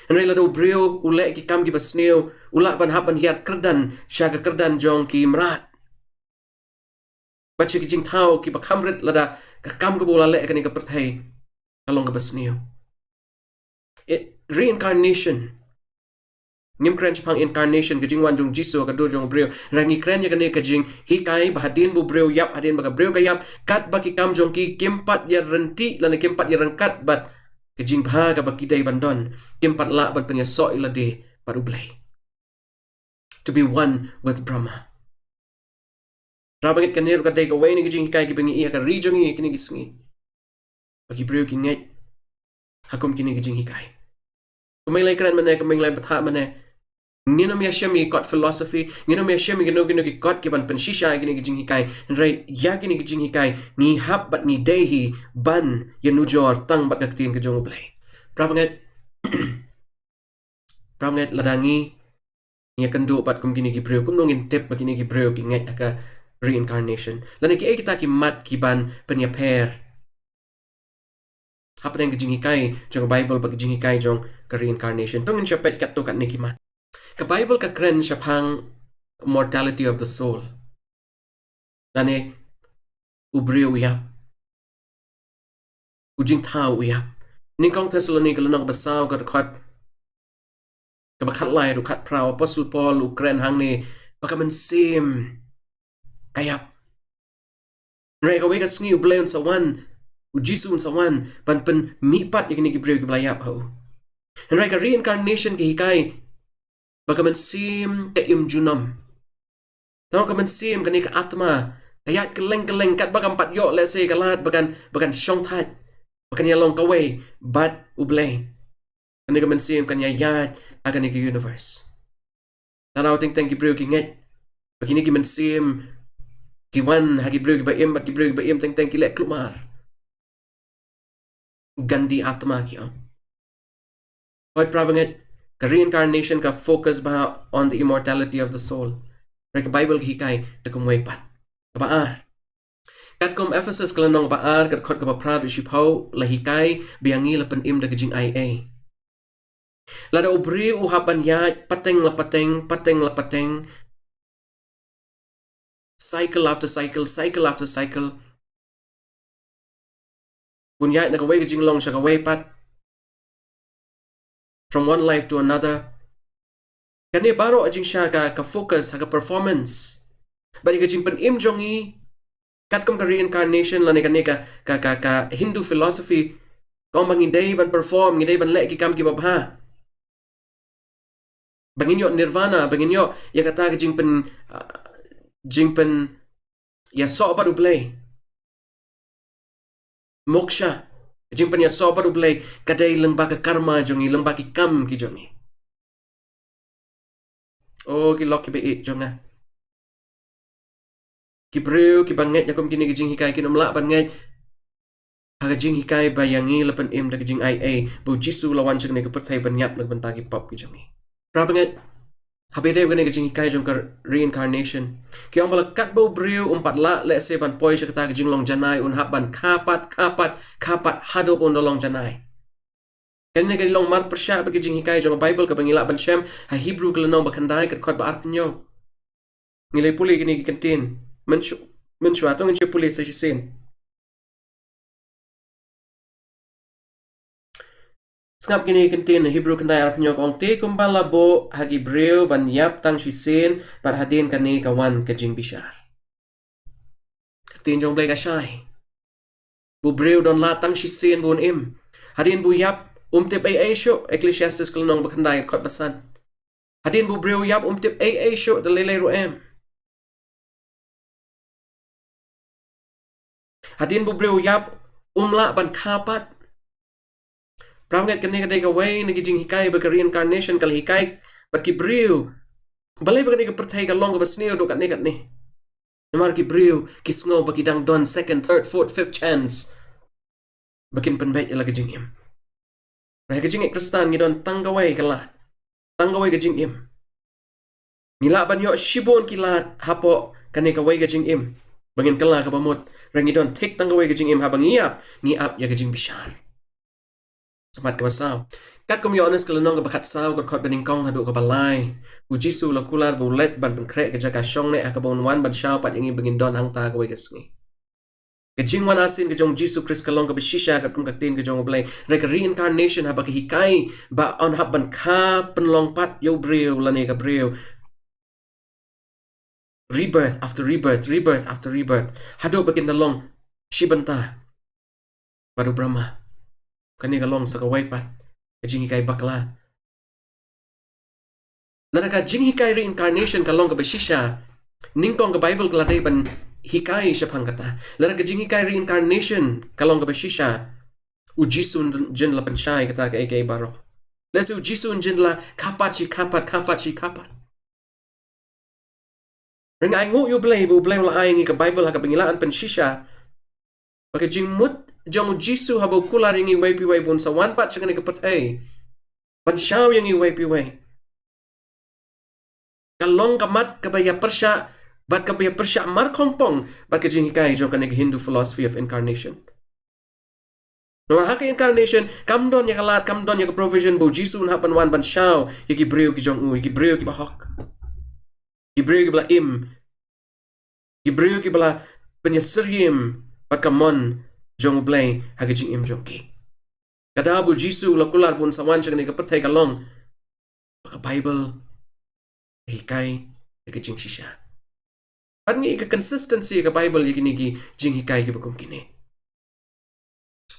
Hynrei lada u briew u leh ki kam kiba sniew, u lah ban hap ban hiar kyrdan sha ka kyrdan jong ki mrad, bad sha ki jingthaw kiba kham rit, lada ka kam kaba u la leh ha kane ka pyrthei ka long kaba sniew. Eh, reincarnation. Ngim kren shaphang incarnation, ka jingwan jong U Jisu ha ka dur jong u briew. Hynrei ngi kren ïa kane ka jinghikai ba hadien ba u briew u ïap, hadien ba ka briew ka ïap, katba ki kam jong ki kim pat ïaryntih lane kim pat ïaryngkat bad ka jingbha kaba ki dei ban don, kim pat lah ban pynïasoh ïalade bad U Blei, to be one with Brahma. Para bangeit, kane ruh ka dei kawei na ki jinghikai kiba ngi ïohi ha ka ri jong ngi kine ki sngi, ba ki briew ki ngeit ha kum kine ki jinghikai. Kumba ngi la ïakren mynne, kumba ngi la ïabthah mynne, ngin ym ïashem ïa ki kot philosophy, ngin ym ïashem ïa kino kino ki kot kiban pynshisha ïa kine ki jinghikai. Hynrei ïa kine ki jinghikai ngi hap bad ngi dei hi ban ïanujor tang bad ka ktien ka jong U Blei. Para bangeit, para bangeit, lada ngi ïakynduh bad kum kine ki briew, kumno ngin tip ba kine ki briew ki ngeit ha ka reincarnation? Lane kiei kita ki mat kiban pynïapher hapdeng ka jinghikai jong ka Bible bad ka jinghikai jong ka reincarnation? To ngin sa peit katto katne ki mat. Ka Bible ka kren shaphang mortality of the soul, lane u briew u ïap, u jingthaw u ïap. Nyngkong Thessaloni ka lynnong kaba saw, ka dkhot kaba khatlai haduh khatphra, u Apostol Paul u kren hangne ba ka mynsiem ka ïap. Hynrei kawei ka sngi U Blei un sa wan, U Jisu un sa wan ban pynmihpat ïa kine ki briew kiba la ïap ha u. Hynrei ka reincarnation ka hikai ba ka mynsiem ka im junom. Tang ka mynsiem, kane ka atma, ka ïaid kylleng kylleng, katba kam pat ïoh lehse ka lad ba kan, ba kan shongthait, ba kan ïalong kawei bad U Blei. Kane ka mynsiem kan ïaid ha kane ka universe. Tang teng teng ki briew ki ngeit ba kine ki mynsiem ki wan ha ki briew kiba im bad ki briew kiba im teng teng ki leh kulmar. Gandhi atma ki ong. Hooid para bangeit, ka reincarnation ka focus bha on the immortality of the soul. Hynrei ka Bible ka hikai da kumwei pat. Kaba ar. Katkum Ephesus ka lynnong ba ar, ka dkhot kaba phra haduh shiphew, la hikai ba ïa ngi la pynim da ka jingaiei. Lada u briew u hap ban ïaid pateng la pateng, pateng la pateng, cycle after cycle, cycle after cycle, un ïaid na kawei ka jinglong sha kawei pat, from one life to another. Kane baroh jingshisha ka, ka focus ha ka performance. Bad ïa ka jingpynim jong ngi, katkum ka reincarnation lane kane ka, ka, ka, ka Hindu philosophy, ka ong ba ngi dei ban perform, ngi dei ban leh ki kam kiba bha. Ba ngin ïoh nirvana, ba ngin ïoh ïa kata ka jingpyn, ah, jingpyn ïasoh bad U Blei. Moksha, jingpyn ïasoh bad U Blei, ka dei lyngba ka karma jong ngi, lyngba ki kam ki jong ngi. O ki lok kiba ïeit jong nga. Ki briew kiba ngeit ïa kum kine ki jinghikai kin ym lah ban ngeit ha ka jinghikai ba ïa ngi la pynim da ka jingaiei ba U Jisu u la wan sha kane ka pyrthei ban ïap na ka bynta ki pop ki jong ngi. Para bangeit, haba ïadei bad kane ka jinghikai jong ka reincarnation, ki ong ba la katba u briew um pat lah lehse ban poi sha kata ka jinglong janai, un hap ban kha pat, kha pat, kha pat haduh ba un da long janai. Kane ka long mar pyrshah bad ka jinghikai jong ka Baibl kaba ngi lah ban shem ha Hebru ka lynnong ba khyndai ka dkhot ba arphew hynñiew. Ngi la pule kine ki kyntien mynshu-, mynshuwa, to ngin sa pule sa shisien. Sngap kine ki kyntien, Hebru khyndai arphew hynñiew ka ong, te kumba la buh ha ki briew ban ïap tang shisien, bad hadien kane ka wan ka jingbishar. Ka ktien jong U Blei ka shai. Ba u briew don lad tang shisien ba un im. Hadien ba u ïap um tip ei ei shuh, Ecclesiastes ka lynnong ba khyndai ka dkhot ba san. Hadien ba u briew u ïap um tip ei ei shuh da lei lei ruh em. Hadien ba u briew u ïap um lah ban kha pat. Para bangeit, kane ka dei kawei na ki jinghikai ba ka reincarnation ka la hikai bad ki briew. Balei ba kane ka pyrthei ka long kaba sniew haduh katne katne? Namar ki briew ki sngew ba ki dang don second, third, fourth, fifth chance ba kin pynbeit ïa la ka jingim. Hynrei ha ka jingngeit Khristan ngi don tang kawei ka lad, tang kawei ka jingim. Ngi lah ban ïoh shibun ki lad hapoh kane kawei ka jingim ba ngin kylla kaba mut. Hynrei ngi don thik tang kawei ka jingim, haba ngi ïap, ngi ap ïa ka jingbishar. Ka mat kaba saw. Katkum Ïoannis ka lynnong kaba khatsaw, ka dkhot ba nyngkong haduh kaba lai, U Jisu u la kular ba u leit ban pynkhreh ka jaka shongneh ha kaba un wan ban shaw pat ïa ngi ba ngin don hangta kawei ka sngi. Ka jingwan arsien ka jong U Jisu Khrist ka long kaba shisha katkum ka ktien ka jong U Blei. Hynrei ka reincarnation, haba ka hikai ba yn hap ban kha pynlong pat ïa u briew lane ka briew. Rebirth after rebirth, rebirth after rebirth, haduh ba kin da long shi bynta bad u Brahma. Kane ka long sa kawei pat ka jinghikai bakla. Lada ka jinghikai reincarnation ka long kaba shisha, nyngkong ka Baibl ka la dei ban hikai shaphang kata. Lada ka jinghikai reincarnation ka long kaba shisha, U Jisu un jin la pynshai kata kaei kaei baroh. Lehse U Jisu un jin la kha pat shi kha pat, kha pat shi kha pat. Hynrei nga ainguh ïa U Blei ba U Blei u la ai ngi ka Baibl ha kaba ngi lah ban pynshisha ba ka jingmut jong U Jisu haba u kular ïa ngi uwei pa uwei ba un sa wan pat sha kane ka pyrthei ban shaw ïa ngi uwei pa uwei, ka long ka mat kaba ïa pyrshah, bad kaba ïa pyrshah markhongpong bad ka jinghikai jong kane ka Hindu philosophy of incarnation. Namar ha ka incarnation kam don ïa ka lad, kam don ïa ka provision ba U Jisu un hap ban wan ban shaw ïa ki briew ki jong u, ïa ki briew kiba hok, ki briew kiba la im, ki briew kiba la pynïasyriem bad ka mon jong U Blei ha ka jingim jong ki. Ka daw ba U Jisu u la kular ba un sa wan sha kane ka pyrthei ka long ba ka Baibl ka hikai da ka jingshisha. Bad ngi i ka consistency ka Baibl ïa kine ki jinghikai kiba kum kine.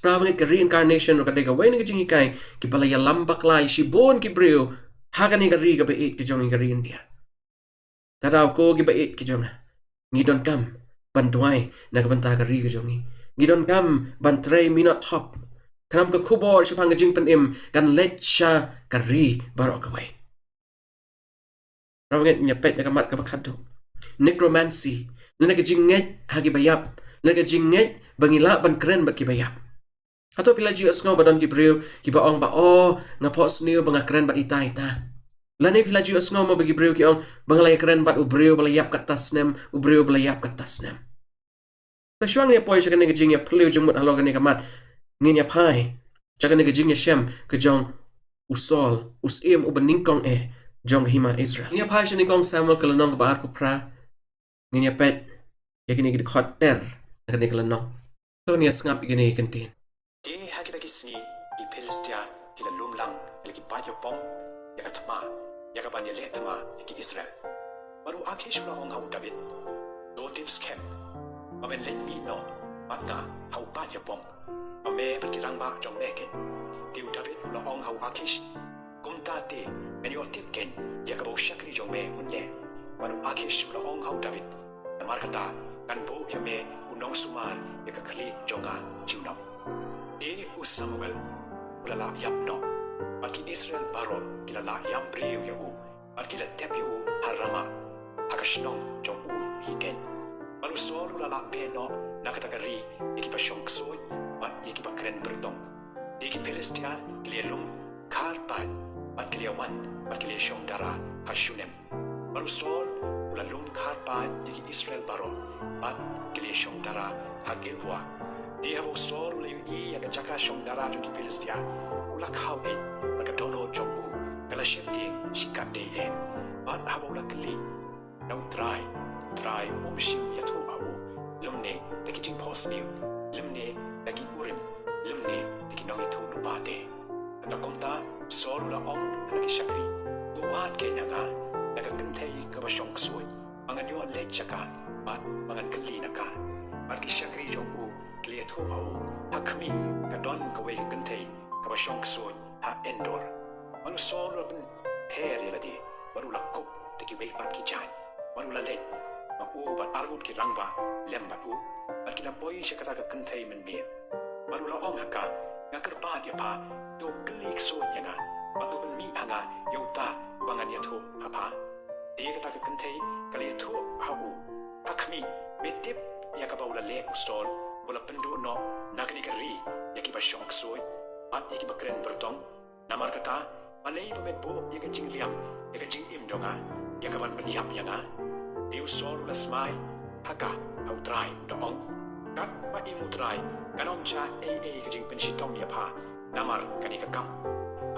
Para bangeit, ka reincarnation ruh ka dei kawei na ka jinghikai kiba la ïalam bakla ïa shibun ki briew ha kane ka ri kaba ïeit ka jong ngi, ka ri India. Te daw ko kiba ïeit ki jong nga, ngi donkam ban duwai na ka bynta ka ri ka jong ngi. Ngi donkam ban trei minot hop. Khnang ka khubor shaphang ka jingpynim kan leit sha ka ri baroh kawei. Para bangeit, ngin ïa peit na ka mat kaba khatduh. Necromancy, lane ka jingngeit ha kiba ïap, lane ka jingngeit ba ngi lah ban kren bad kiba ïap. Hato phi la ju ïohsngew ba don ki briew kiba ong ba, oh, nga phohsniew ba nga kren bad ita ita? Lane phi la ju ïohsngew mo ba ki briew ki ong ba nga la ïakren bad u briew ba la ïap katto snem, u briew ba la ïap katto snem? Te shuwa ngin ïa poi sha kane ka jingïaphylliew jingmut halor kane ka mat, ngin ïa phai sha kane ka jingïashem ka jong u Saul, u syiem uba nyngkong eh jong ka hima Israel. Ngin ïa phai sha nyngkong Samuel ka lynnong kaba arphew phra. Ngin ïa peit ïa kine ki dkhot ter na kane ka lynnong. To ngin ïa sngap ïa kine ki kyntien. Te ha kita ki sngi ki Philistia ki la lum lang, ki la ki bat ïa u pom ka ban ïaleh thma ïa ki Israel. Bad u Akish u la ong ha u David, to tip skhem ba men leit mih noh bad nga ha u paid ïapom, ba me bad ki rangbah jong me keiñ. Te u David u la ong ha u Akish, kumta te men ïoh tip keiñ ïa kaba u shakri jong me un leh. Bad u Akish u la ong ha u David, namar kata kan buh ïa me u nongsumar ïa ka khlieh jong nga junom. Te u Samuel u la lah ïap noh, bad ki Israel baroh ki la lah ïam briew ïa u, bad ki la tep ïa u ha Ramah, ha ka shnong jong u hi keiñ. Bad u Saul u la lah beh noh na kata ka ri ïa kiba shong ksuid bad ïa kiba kren byrtong. Te ki Philistia ki la ïalum khar paid bad ki la ïawan bad ki la ïashong dara ha Shunem. Bad u Saul u la lum khar paid ïa ki Israel baroh bad ki la ïashong dara ha Gilboa. Te haba u Saul u la ïohi ïa ka jaka shong dara jong ki Philistia, u la khaw ïeit bad ka dohnud jong u ka la sheptieng shikatdei eh. Bad haba u la kylli na u Trai, u Trai um shym ïathuh ha u, lymne da ki jingphohsniew, lymne da ki Urim, lymne da ki nongïathuhlypa te. Ynda kumta u Saul u la ong ha ki shakri, to wad keiñ ïa nga na ka kynthei kaba shong ksuid, ba ngan ïoh leit sha ka bad ba ngan kylli na ka. Bad ki shakri jong u ki la ïathuh ha u, ha khmih, ka don kawei ka kynthei kaba shong ksuid ha Endor. Bad u Saul u la pynpher ïa lade bad u la kup da kiwei pat ki jaiñ. Bad u la leit, ma u bad arngut ki rangbah lem bad u, bad ki la poi sha kata ka kynthei mynmiet. Bad u la ong ha ka, nga kyrpad ïa pha, to kylli ksuid ïa nga bad to pynmih ha nga ïa uta uba ngan ïathuh ha pha. Te kata ka kynthei ka la ïathuh ha u, ha khmih, me tip ïa kaba u la leh u Saul, ba u la pynduh noh na kane ka ri ïa kiba shong ksuid bad ïa kiba kren byrtong? Namar kata, balei ba me buh ïa ka jingliam ïa ka jingim jong nga ïa ka ban pynïap ïa nga? Te u Saul u la smai ha ka ha u Trai, u da ong, katba im u Trai, kan ym jia ei ei ka jingpynshitom ïa pha namar kane ka kam.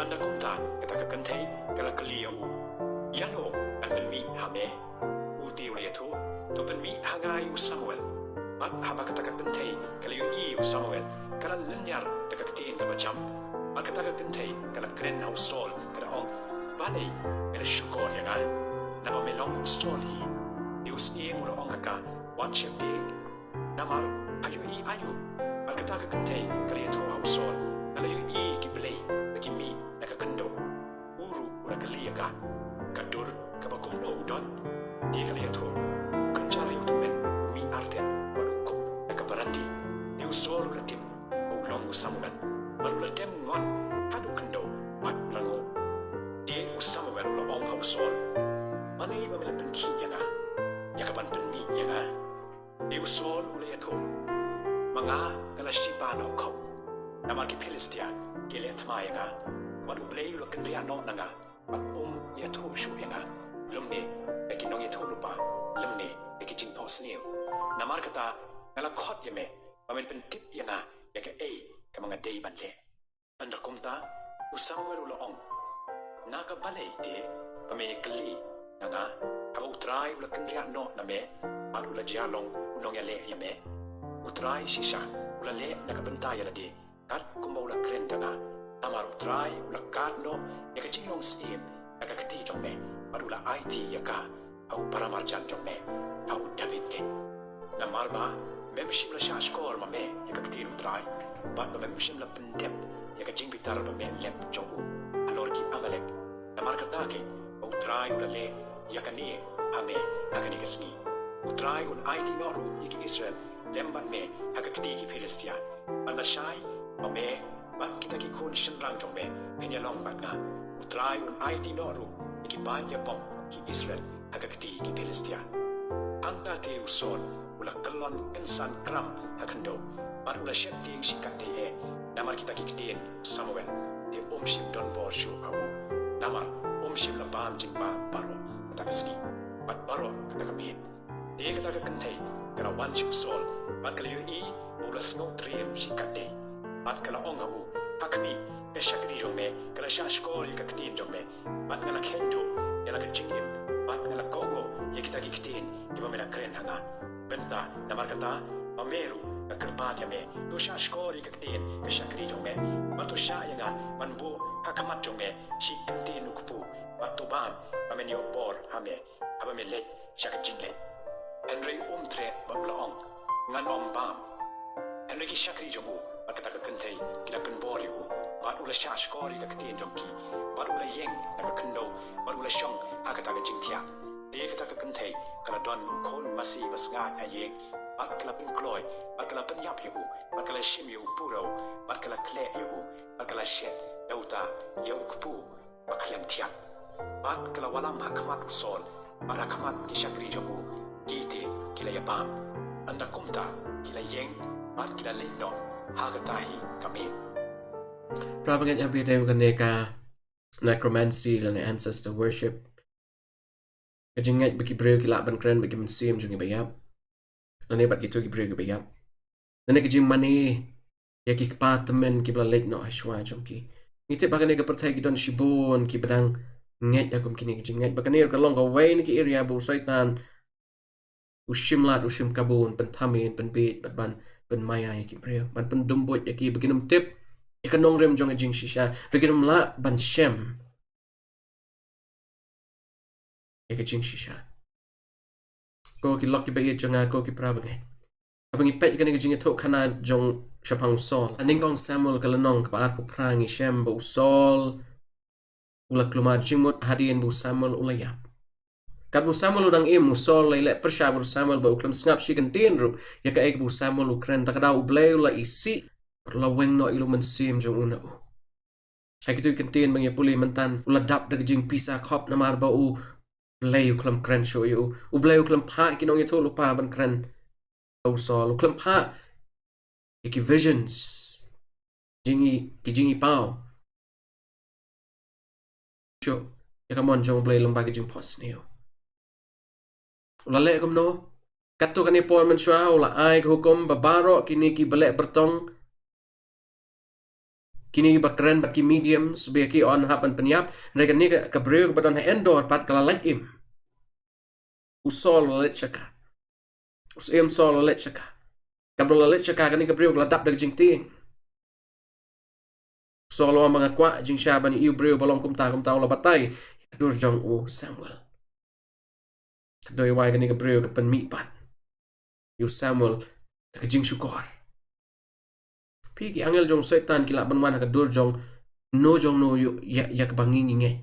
Ynda kumta kata ka kynthei ka la kylli ïa u, ïano ngan pynmih ha me? U te u la ïathuh, to pynmih ha nga ïa u Samuel. Bad haba kata ka kynthei ka la ïohi ïa u Samuel, ka la lynñiar da ka ktien kaba jam. Bad kata ka kynthei ka la kren ha u Saul, ka da ong, balei me la shukor ïa nga? Naba me long u Saul hi. Te u syiem u la ong ha ka, wat sheptieng, namar pha ïohi aïu? Bad kata ka kynthei ka la ïathuh ha u Saul, nga la ïohi ki blei ba ki mih na ka khyndew. U ruh u la kylli ïa ka, ka dur kaba kumno u don? Te ka la ïathuh, u kynja riewtymmen, u mih artet bad u kup da ka barandi. Te u Saul u la tip ba u long u Samuel, bad u la dem ngon haduh khyndew bad u la nguh. Te u Samuel u la ong ha u Saul, balei ba me la pynkhih ïa nga ïa ka ban pynmih ïa nga? Te u Saul u la ïathuh, ma nga nga la shipa noh khop, namar ki Philistia ki leh thma ïa nga, bad U Blei u la kynriah noh na nga, bad um ïathuh shuh ïa nga lymne da ki nongïathuhlypa lymne da ki jingphohsniew. Namar kata nga la khot ïa me ba men pyntip ïa nga ïa kaei kaba nga dei ban leh. Ynda kumta u Samuel u la ong, na ka balei te ba me ïakylli na nga, haba U Trai u la kynriah noh na me bad u la jia long u nongïaleh ïa me? U Trai shisha u la leh na ka bynta ïa lade kat kumba u la kren da nga. Namar U Trai u la kad noh ïa ka jinglong syiem na ka kti jong me, bad u la aiti ïa ka ha u paramarjan jong me, ha u David keiñ. Namar ba mem shym la shahshkor ma me ïa ka ktien U Trai, bad ba mem shym la pyndep ïa ka jingbitar ba me lep jong u halor ki Amalek. Namar kata keiñ ba U Trai u la leh ïa kane ha me ha kane ka sngi. U Trai un aiti noh ruh ïa ki Israel lem bad me ha ka kti ki Philistia. Bad lashai ba me bad kita ki khun shynrang jong me phin ïalong bad nga, U Trai un aiti noh ruh ïa ki paid ïapom ki Israel ha ka kti ki Philistia. Hangta te u Saul u la kyllon kynsan kram ha khyndew, bad u la sheptieng shikatdei eh namar kita ki ktien u Samuel. Te um shym don bor shuh ha u, namar um shym la bam jingbam baroh kata ka sngi bad baroh kata ka miet. Te kata ka kynthei ka la wan sha u Saul, bad ka la ïohi ba u la sngewtriem shikatdei. Bad ka la ong ha u, ha khmih, ka shakri jong me ka la shahshkor ïa ka ktien jong me, bad nga la kheiñ duh ïa la ka jingim, bad nga la kohnguh ïa kita ki ktien kiba me la kren ha nga. Bynta namar kata ba me ruh nga kyrpad ïa me, to shah shkor ïa ka ktien ka shakri jong me, bad to shah ïa nga ban buh ha khmat jong me shi kyntien u kpu, bad to bam ba men ïoh bor ha me haba me leit sha ka jingleit. Hynrei um treh bad u la ong, ngan ym bam. Hynrei ki shakri jong u bad kata ka kynthei ki la pynbor ïa u, bad u la shah shkor ïa ka ktien jong ki, bad u la ïeng na ka khyndew, bad u la shong ha kata ka jingthiah. Te kata ka kynthei ka la don u khun masi ba sngaid ha ïing, bad ka la pynkloi, bad ka la pynïap ïa u, bad ka la shim ïa u purew, bad ka la khleh ïa u, bad ka la shet da uta ïa u kpu ba khlem thiang. Bad ka la wallam ha khmat u Saul bad ha khmat ki shakri jong u, ki te ki la ïabam. Ynda kumta ki la ïeng bad ki la leit noh ha kata hi ka miet. Para bangeit, ha ba ïadei bad kane ka necromancy lane ancestor worship, ka jingngeit ba ki briew ki lah ban kren bad ki mynsiem jong ki ba ïap, lane bad kito ki briew ki ba ïap, lane ka jingmane ïa ki kpa tymmen ki ba la leit noh ha shuwa jong ki. Ngi tip ba ha kane ka pyrthei ki don shibun ki ba dang ngeit ïa kum kine ki jingngeit. Ba kane ruh ka long kawei na ki area ba u Soitan u shim lad, u shim kabu ban pynthame, ban pynbieit, bad ban pynmaïa ïa ki briew, ban pyndumbuid ïa ki ba kin ym tip ïa ka nongrim jong ka jingshisha, ba kin ym lah ban shem ïa ka jingshisha. Ko ki lok ki ba ïeit jong nga, ko ki para bangeit, haba ngi peit ïa kane ka jingïathuhkhana jong shaphang u Saul, ha Nyngkong Samuel ka lynnong kaba arphew phra ngi shem ba u Saul u la kulmar jingmut hadien ba u Samuel u la ïap. Katba u Samuel u dang im, u Saul u la ïaleh pyrshah bad u Samuel bad u khlem sngap shi kyntien ruh ïa kaei kaba u Samuel u kren. Ta ka daw U Blei u la isih bad u la weng noh ïa u mynsiem jong u na u. Ha kito ki kyntien ba ngi ïa pule mynta, u la dap da ka jingpisa khop namar ba U Blei u khlem kren shuh ïa u. U Blei u khlem phah ïa ki nongïathuhlypa ban kren ha u Saul. U khlem phah ïa ki visions, jing i, ki jingïapaw shuh ïa ka mon jong U Blei lyngba ka jingphohsniew. U la leh kumno? Katto katne por mynshuwa u la ai ka hukum ba baroh kine ki ba leh byrtong, kine ki ba kren bad ki mediums, ba ïa ki yn hap ban pynïap. Hynrei kane ka, ka briew kaba don ha Endor pat ka la leit im. U Saul u la leit sha ka. U syiem Saul u la leit sha ka. Katba u la leit sha ka, kane ka briew ka la dap da ka jingtieng. U Saul u ong ba nga kwah jingshisha ban ïohi u briew ba long kumta kumta. U la batai ïa ka dur jong u Samuel. Ka dei wai kane ka briew ka pynmih pat ïa u Samuel da ka jingshukor. Phi, ki angel jong u Soitan ki lah ban wan ha ka dur jong no jong no ïa, ïa, ïa kaba ngi ngi ngeit.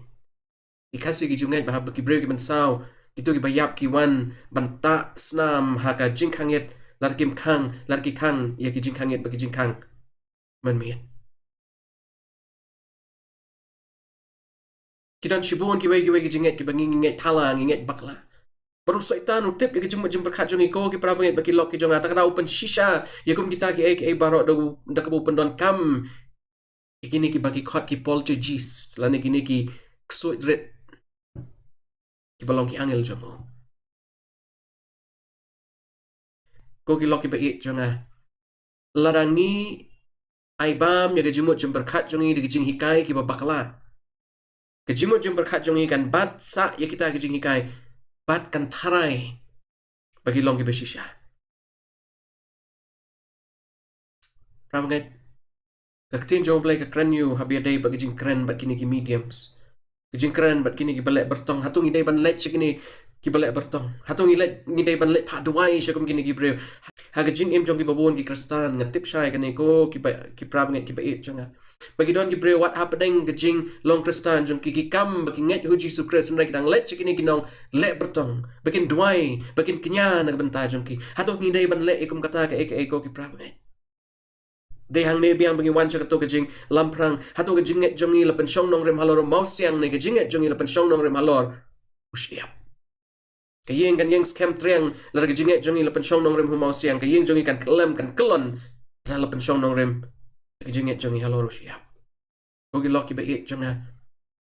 Ki Khasi ki ju ngeit ba haba ki briew ki mynsaw, kito ki ba ïap ki wan ban tah snam ha ka jingkhang ïit, lada kim khang, lada ki khang ïa ki jingkhang ïit bad ki jingkhang mynmiet. Ki don shibun kiwei kiwei ki jingngeit kiba ngi, ngi ngeit thala, ngi ngeit bakla. Bad u Soitan u tip ïa ka jingmut jingpyrkhat jong ngi, ko ki para bangeit bad ki lok ki jong nga. Ta ka daw u pynshisha ïa kum kita kiei kiei baroh da u, da kaba u pyndonkam ïa kine kiba ki khot ki poltergeist, lane kine ki ksuid rit kiba long ki angel jong u. Ko ki lok kiba ïeit jong nga, lada ngi ai bam ïa ka jingmut jingpyrkhat jong ngi da ki jinghikai kiba bakla, ka jingmut jingpyrkhat jong ngi kan bat sah ïa kita ki jinghikai bad kan tharai ba ki long kiba shisha. Para bangeit, ka ktien jong U Blei ka kren ïa u haba ïadei bad ka jingkren bad kine ki mediums, ka jingkren bad kine kiba leh byrtong. Hato ngi dei ban leit sha kine kiba leh byrtong? Hato ngi leit, ngi dei ban leit phah duwai sha kum kine ki briew? Ha ka jingim jong kiba bun ki Khristan, nga tip shai kane ko kiba, ki para bangeit kiba ïeit jong nga, ba ki don ki briew wat hapdeng ka jinglong Khristan jong ki, ki kam ba ki ngeit ha u Jisu Khrist, hynrei ki dang leit sha kine ki nongleh byrtong ba kin duwai, ba kin kñia na ka bynta jong ki. Hato ngi dei ban leh ïa kum kata kaei kaei ko ki para bangeit? Dei hangne biang ba ngi wan sha kato ka jinglamphrang, hato ka jingngeit jong ngi la pynshong nongrim halor u mawsiang ne ka jingngeit jong ngi la pynshong nongrim halor u shyiap? Ka ïing kan ïeng skhem triang lada ka jingngeit jong ngi la pynshong nongrim ha u mawsiang. Ka ïing jong ngi kan kyllem, kan kyllon lada la pynshong nongrim ka jingngeit jong ngi halor u shyiap. Ko ki lok kiba ïeit jong nga,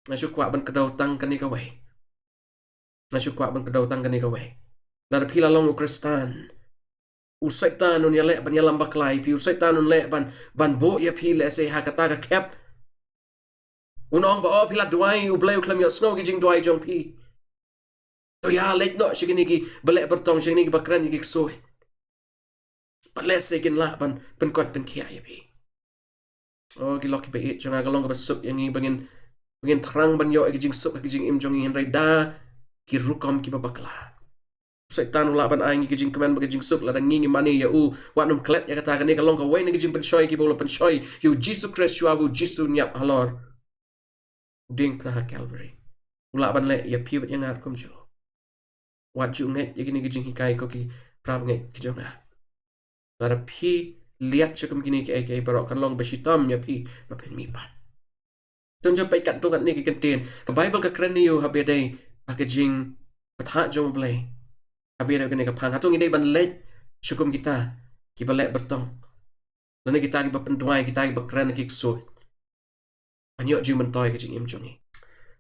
nga shu kwah ban kdew tang kane kawei. Nga shu kwah ban kdew tang kane kawei. Lada phi la long u Khristan, u Soitan un ïaleh ban ïalam bakla ïa phi, u Soitan un leh ban, ban buh ïa phi lehse ha kata ka khep. Un ong ba, oh, phi la duwai, U Blei u khlem ïohsngew ki jingduwai jong phi. To ïa leit noh sha kine kiba leh byrtong, sha kine kiba kren ïa ki ksuid. Bad lehse kin lah ban pynkoit pynkhiah ïa phi. O ki lok ki ba ïeit jong nga, ka long kaba suk ïa ngi ba ngin, ba ngin thrang ban ïoh ïa ki jingsuk ha ki jingim jong ngi, hynrei da ki rukom kiba bakla. Soitan u lah ban ai ngi ki jingkmen bad ki jingsuk lada ngi ngi mane ïa u. Wat nym klet ïa kata, kane ka long kawei na ki jingpynshoi kiba u la pynshoi ïa u Jisu Khrist shuwa ba u Jisu un ïap halor u diengphna ha Calvary. U lah ban leh ïa phi bad ïa nga kumjuh. Wat ju ngeit ïa kine ki jinghikai ko ki para bangeit ki jong nga. Lada phi liat sha kum kine kiei kiei baroh, kan long ba shitom ïa phi ba phin mihpat. To ngin peit katto katne ki kyntien. Ka Baibl ka kren ïa u ha ba ïadei ha ka jingbatai jong U Blei. Ha ba ïadei kane ka phang, hato ngi dei ban leit sha kum kita kiba leh byrtong, lane kita kiba pynduwai, kita kiba kren ki ksuid? Ban ïoh jingmyntoi ka jingim jong ngi.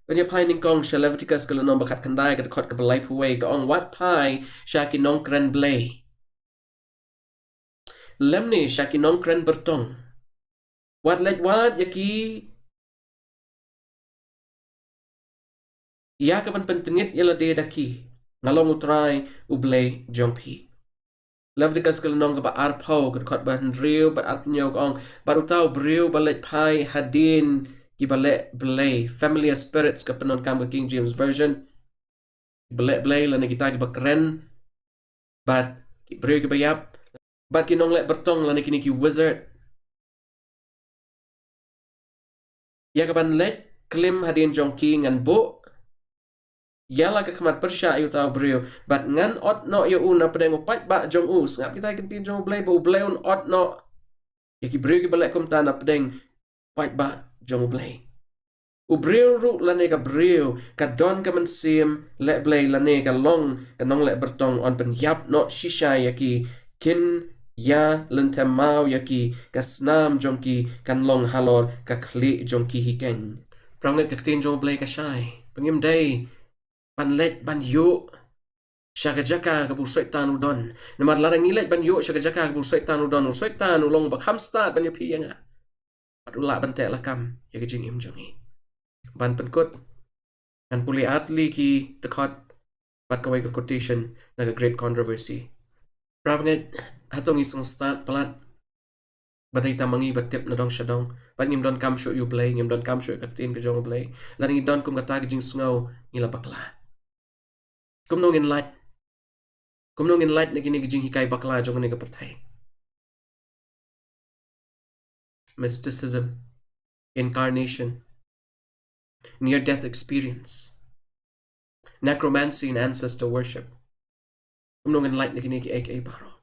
To ngin phai nyngkong sha Leviticus ka lynnong ba khatkhyndai, ka dkhot kaba laiphew wei, ka ong, wat phai sha ki nongkren blei, lymne sha ki nongkren byrtong. Wat leit wad ïa ki ïa ka ban pyntngit ïa lade da ki. Nga long U Trai U Blei jong phi. Leviticus ka lynnong kaba arphew, ka dkhot ba hynriew bad arphew hynñiew, ka ong, bad uta u briew ba leit phai hadien kiba leh blei, familiar spirits ka pyndonkam ka King James Version, kiba leh blei lane kita kiba kren bad ki briew kiba ïap, bad ki nongleh byrtong lane kine ki wizard, ïa ka ban leit klim hadien jong ki, ngan buh ïa la ka khmat pyrshah ïa uta u briew, bad ngan ot noh ïa u na pdeng u paidbah jong u. Sngap kita ki ktien jong U Blei, ba U Blei un ot noh ïa ki briew kiba leh kumta na pdeng paidbah jong U Blei. U briew ruh lane ka briew ka don ka mynsiem leh blei lane ka long ka nongleh byrtong, yn pynïap noh shisha ïa ki. Kin ïa lynthem maw ïa ki, ka snam jong ki kan long halor ka khlieh jong ki hi keiñ. Para bangeit, ka ktien jong U Blei ka shai ba ngim dei ban leit ban ïuh sha ka jaka kaba u Soitan u don. Namar lada ngi leit ban ïuh sha ka jaka kaba u Soitan u don, u Soitan u long ba kham stad ban ïaphi ïa nga. Bad u lah ban teh lakam ïa ka jingim jong ngi. Ban pynkut, ngan pule ar tylli ki dkhot bad kawei ka quotation na ka Great Controversy. Para bangeit, hato ngi sngewstad palat ba dei tang ma ngi ba tip na dong sha dong, bad ngim donkam shuh ïa U Blei, ngim donkam shuh ïa ka ktien ka jong U Blei? Lada ngi don kum kata ka jingsngew, ngi la bakla. Kumno ngin lait? Kumno ngin lait na kine ki jinghikai bakla jong kane ka pyrthei? Mysticism, incarnation, near death experience, necromancy and ancestor worship. Kumno ngin lait na kine kiei kiei baroh?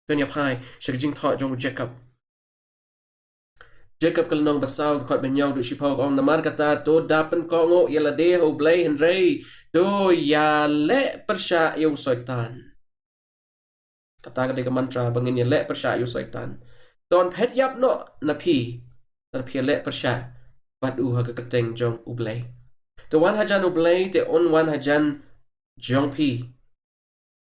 To ngin ïa phai sha ka jingthoh jong u Jakob. Jakob ka lynnong ba saw, dkhot ba hynñiew haduh shiphew, ka ong, namar kata to da pynkohnguh ïa lade ha U Blei, hynrei to ïaleh pyrshah ïa u Soitan. Kata ka dei ka mantra, ba ngin ïaleh pyrshah ïa u Soitan. To yn phet ïap noh na phi lada phi ïaleh pyrshah bad u ha ka kyrteng jong U Blei. To wan hajan U Blei, te un wan hajan jong phi.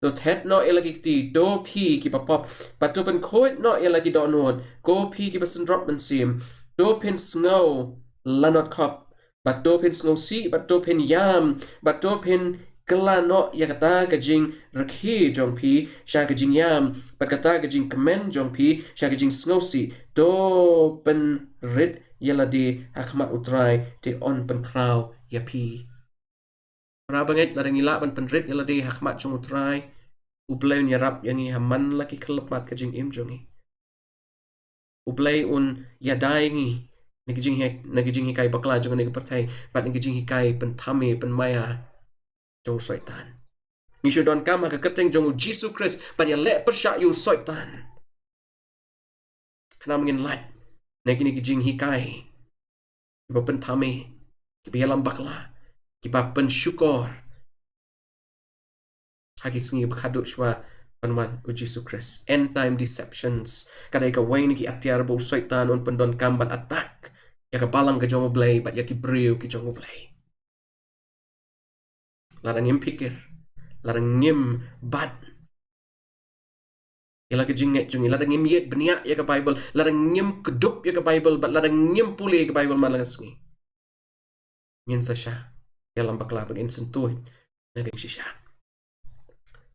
To thet noh ïa la ki kti, to phi kiba pop, bad to pynkhuid noh ïa la ki dohnud, ko phi kiba synrop mynsiem. To phin sngew lanot khop, bad to phin sngewsih, bad to phin ïam, bad to phin kylla noh ïa kata ka jingrakhe jong phi sha ka jingïam, bad kata ka jingkmen jong phi sha ka jingsngewsih. To pynrit ïa lade ha khmat U Trai, te un pynkhraw ïa phi. Para bangeit, lada ngi lah ban pynrit ïa lade ha khmat jong U Trai, U Blei un ïarap ïa ngi ha man la ki khyllipmat ka jingim jong ngi. U Blei un ïada ïa ngi na ki jinghi-, na ki jinghikai bakla jong kane ka pyrthei, bad na ki jinghikai pynthame pynmaïa jong u Soitan. Ngi shu donkam ha ka kyrteng jong u Jisu Khrist ban ïaleh pyrshah ïa u Soitan. Khnang ba ngin lait na kine ki jinghikai kiba pynthame, kiba ïalam bakla, kiba pynshukor ha ki sngi ba khadduh shuwa ban wan u Jisu Khrist. End time deceptions ka dei kawei na ki atiar ba u Soitan un pyndonkam ban attack ïa ka balang ka jong U Blei bad ïa ki briew ki jong U Blei. Lada ngim phikir, lada ngim bat ïa la ka jingngeit jong ngi, lada ngim ïeit bniah ïa ka Baibl, lada ngim kdup ïa ka Baibl, bad lada ngim pule ïa ka Baibl man la ka sngi, ngin sa shah ïalam bakla bad ngin syntuid na ka jingshisha.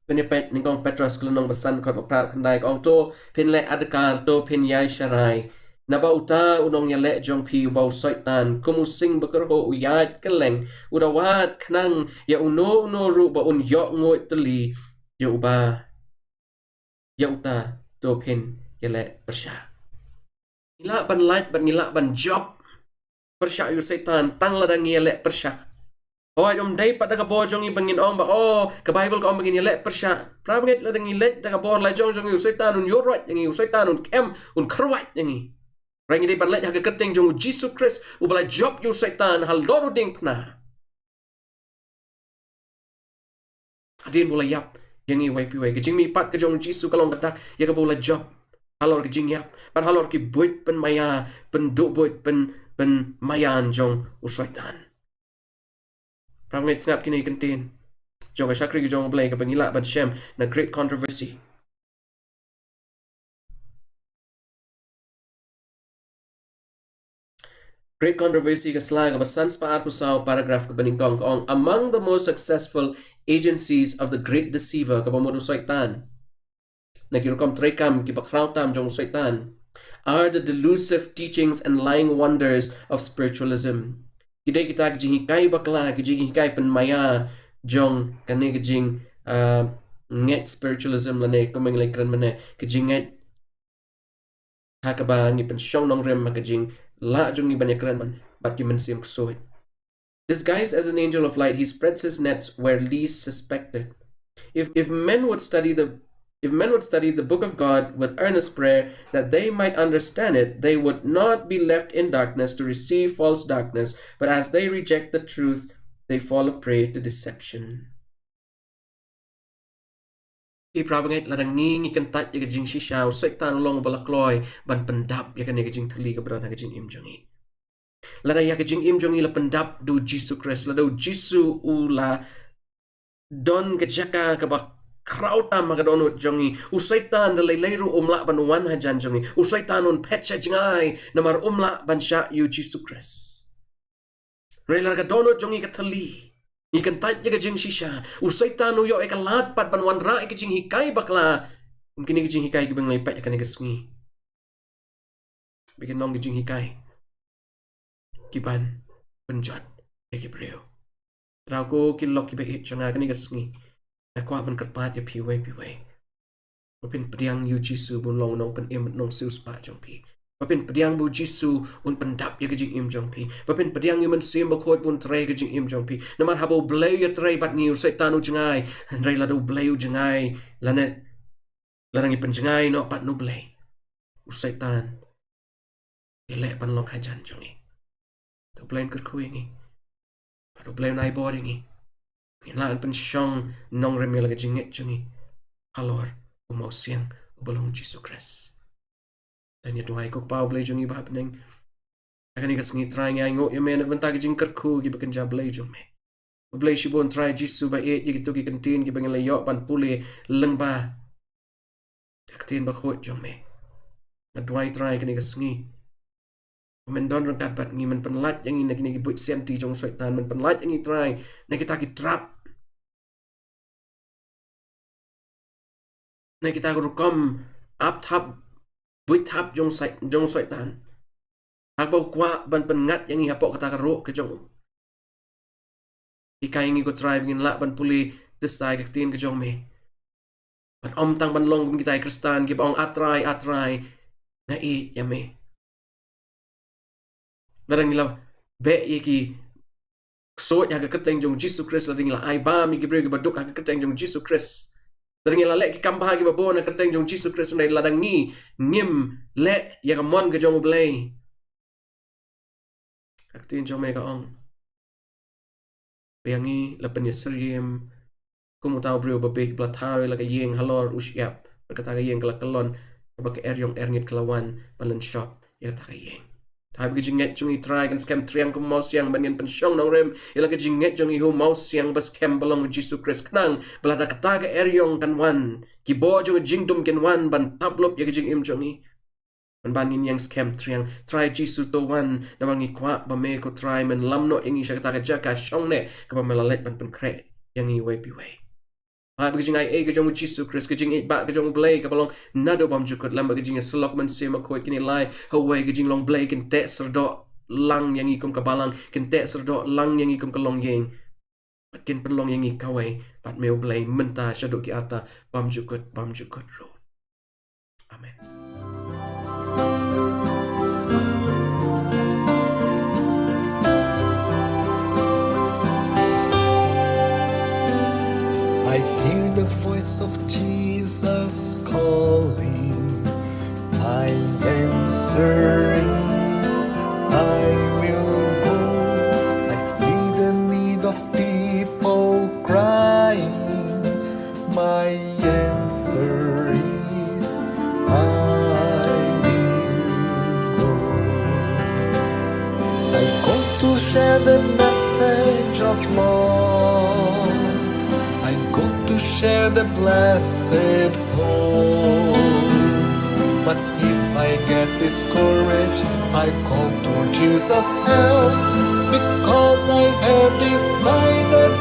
Phin ïa peit nyngkong Petros ka lynnong ba san, dkhot ba phra khyndai, ka ong, to phin leh adkar, to phin ïai sharai. Naba uta u nongïaleh jong phi uba u Soitan, kum u sing ba kyrhuh u ïaid kylleng, u da wad khnang ïa uno uno ruh ba un ïoh nguid tylli ïa uba, ïa uta to phin ïaleh pyrshah. Ngi lah ban lait bad ngi lah ban jop pyrshah ïa u Soitan tang lada ngi ïaleh pyrshah. Hooid, ym dei pat da ka bor jong ngi ba ngin ong ba, oh, ka Baibl ka ong ba ngin ïaleh pyrshah. Para bangeit, lada ngi leit da ka bor lajong jong ngi, u Soitan un ïuhroit ïa ngi, u Soitan un khem, un kyrwat ïa ngi. Hynrei ngi dei ban leit ha ka kyrteng jong u Jisu Khrist uba la jop ïa u Soitan halor u diengphna. Hadien ba u la ïap ïa ngi iwei pa iwei, ka jingmihpat ka jong u Jisu ka long ka dak ïa kaba u la jop halor ka jingïap bad halor ki buit pynmaïa, pynduh buit, pyn, pynmaïan jong u Soitan. Para bangeit, sngap kine ki kyntien jong ka shakri ka jong U Blei kaba ngi lah ban shem na Great Controversy. Great Controversy ka sla kaba san spah arphew saw, paragraph kaba nyngkong, ka ong, among the most successful agencies of the great deceiver, kaba mut u Soitan, na ki rukom treikam kiba khraw tam jong u Soitan, are the delusive teachings and lying wonders of spiritualism. Ki dei kita ki jinghikai bakla, ki jinghikai pynmaïa jong kane ka jing, ah, ngeit spiritualism, lane kumba ngi la kren mynne, ka jingngeit ha kaba ngi pynshong nongrim ha ka jinglah jong ngi ban ïakren bad ki mynsiem ksuid. Disguised as an angel of light, he spreads his nets where least suspected. If, if men would study the, if men would study the book of God with earnest prayer, that they might understand it, they would not be left in darkness to receive false darkness, but as they reject the truth, they fall a prey to deception. Ki para bangeit, lada ngi, ngi kyntait ïa ka jingshisha, u Soitan u long uba la kloi ban pyndap ïa kane ka jingthylli kaba don ha ka jingim jong ngi. Lada ïa ka jingim jong ngi la pyndap da u Jisu Khrist, lada u Jisu u la don ka jaka kaba khraw tam ha ka dohnud jong ngi, u Soitan da lei lei ruh um lah ban wan hajan jong ngi. U Soitan un phet sha jngai namar um lah ban shah ïa u Jisu Khrist. Hynrei lada ka dohnud jong ngi ka thylli, ngi kyntait ïa ka jingshisha, u Soitan u ïoh ïa ka lad pat ban wanrah ïa ka jinghikai bakla. Kum kine ki jinghikai kiba ngi la peit ha kane ka sngi, ba kin long ki jinghikai kiban pynjot ïa ki briew. Kynrad ko ki lok kiba ïeit jong nga, ha kane ka sngi nga kwah ban kyrpad ïa phi iwei pa iwei. Ba phin pdiang ïa u Jisu ba un long u Nongpynim, Nongsiewspah jong phi. Ba phin pdiang ba u Jisu un pyndap ïa ka jingim jong phi. Ba phin pdiang ïa u Mynsiem Bakhuid ba un trei ïa ka jingim jong phi. Namar haba u Blei u ïatrei bad ngi, u Soitan u jngai. Hynrei lada u Blei u jngai, lane lada ngi pynjngai noh pat na u Blei, u Soitan u leh ban long hajan jong ngi. Te u Blei un kyrkhu ïa ngi. Bad u Blei un ai bor ïa ngi. Ngin lah ban pynshong nongrim ïa la ka jingngeit jong ngi halor u Mawsiang uba long u Jisu Khrist. Te ngin ïa duwai. Ko Kpa U Blei jong ngi ba ha bneng, ha kane ka sngi Trai ngi ainguh ïa me na ka bynta ki jingkyrkhu kiba kynja blei jong me. U Blei shibun Trai Jisu ba ïeit, ïa kito ki kyntien kiba ngi la ïoh ban pule lyngba ka ktien bakhuid jong me. Nga duwai Trai kane ka sngi, men don ryngkat bad ngi, men pynlait ïa ngi na kine ki buit sianti jong u Soitan, men pynlait ïa ngi Trai na kita ki trap, na kita ki rukom ap thap, buit thap jong u Soi-, jong u Soitan. Haba u kwah ban pynngat ïa ngi hapoh kata ka ruh ka jong u. Hikai ïa ngi ko Trai ba ngin lah ban pule tista ïa ka ktien ka jong me. Bad ym tang ban long kum kita ki Khristan kiba ong, A Trai, A Trai, nga ïeit ïa me. Lada ngi la beh ïa ki ksuid ha ka kyrteng jong u Jisu Khrist, lada ngi la ai bam ïa ki briew kiba duk ha ka kyrteng jong u Jisu Khrist, lada ngi la leh ki kam bha kiba bun ha ka kyrteng jong u Jisu Khrist, hynrei lada ngi ngim leh ïa ka mon ka jong U Blei, ka ktien jong me ka ong ba ïa ngi la pynïasyriem kum uta u briew uba bieit ba la thaw ïa la ka ïing halor u shyiap, bad kata ka ïing ka la kyllon, bad ka eriong erngit ka la wan ban lynshop ïa kata ka ïing. Te haba ka jingngeit jong ngi Trai kan skhem triang kum u Mawsiang, bad ngin pynshong nongrim ïa la ka jingngeit jong ngi ha u Mawsiang ba skhem ba long u Jisu Khrist, khnang ba lada kata ka eriong kan wan, ki bor jong ka jingdum kin wan ban tap lup ïa ka jingim jong ngi. Ban, ban ngin ïeng skhem triang. Trai Jisu, to wan, namar ngi kwah ba me ko Trai men lam noh ïa ngi sha kata ka jaka shongneh kaba me la leit ban pynkhreh ïa ngi iwei pa iwei. Ba ka jingaiei ka jong u Jisu Khrist, ka jingïeit ba ka jong u Blei kaba long naduh bymjukut, lem bad ka jingïasyllok mynsiem bakhuid, kine lai ha kawei ka jinglong Blei kin teh syrdoh lang ïa ngi kum ka balang, kin teh syrdoh lang ïa ngi kum ka longïing. Bad kin pynlong ïa ngi kawei bad me u Blei mynta shaduh ki arta bymjukut bymjukut ruh. Amen. I hear the voice of Jesus calling. My answer is, I will go. I see the need of people crying. My answer is, I will go. I go to share the message of love. I go to share the blessed hope. But if I get discouraged, I call to Jesus' help, because I have decided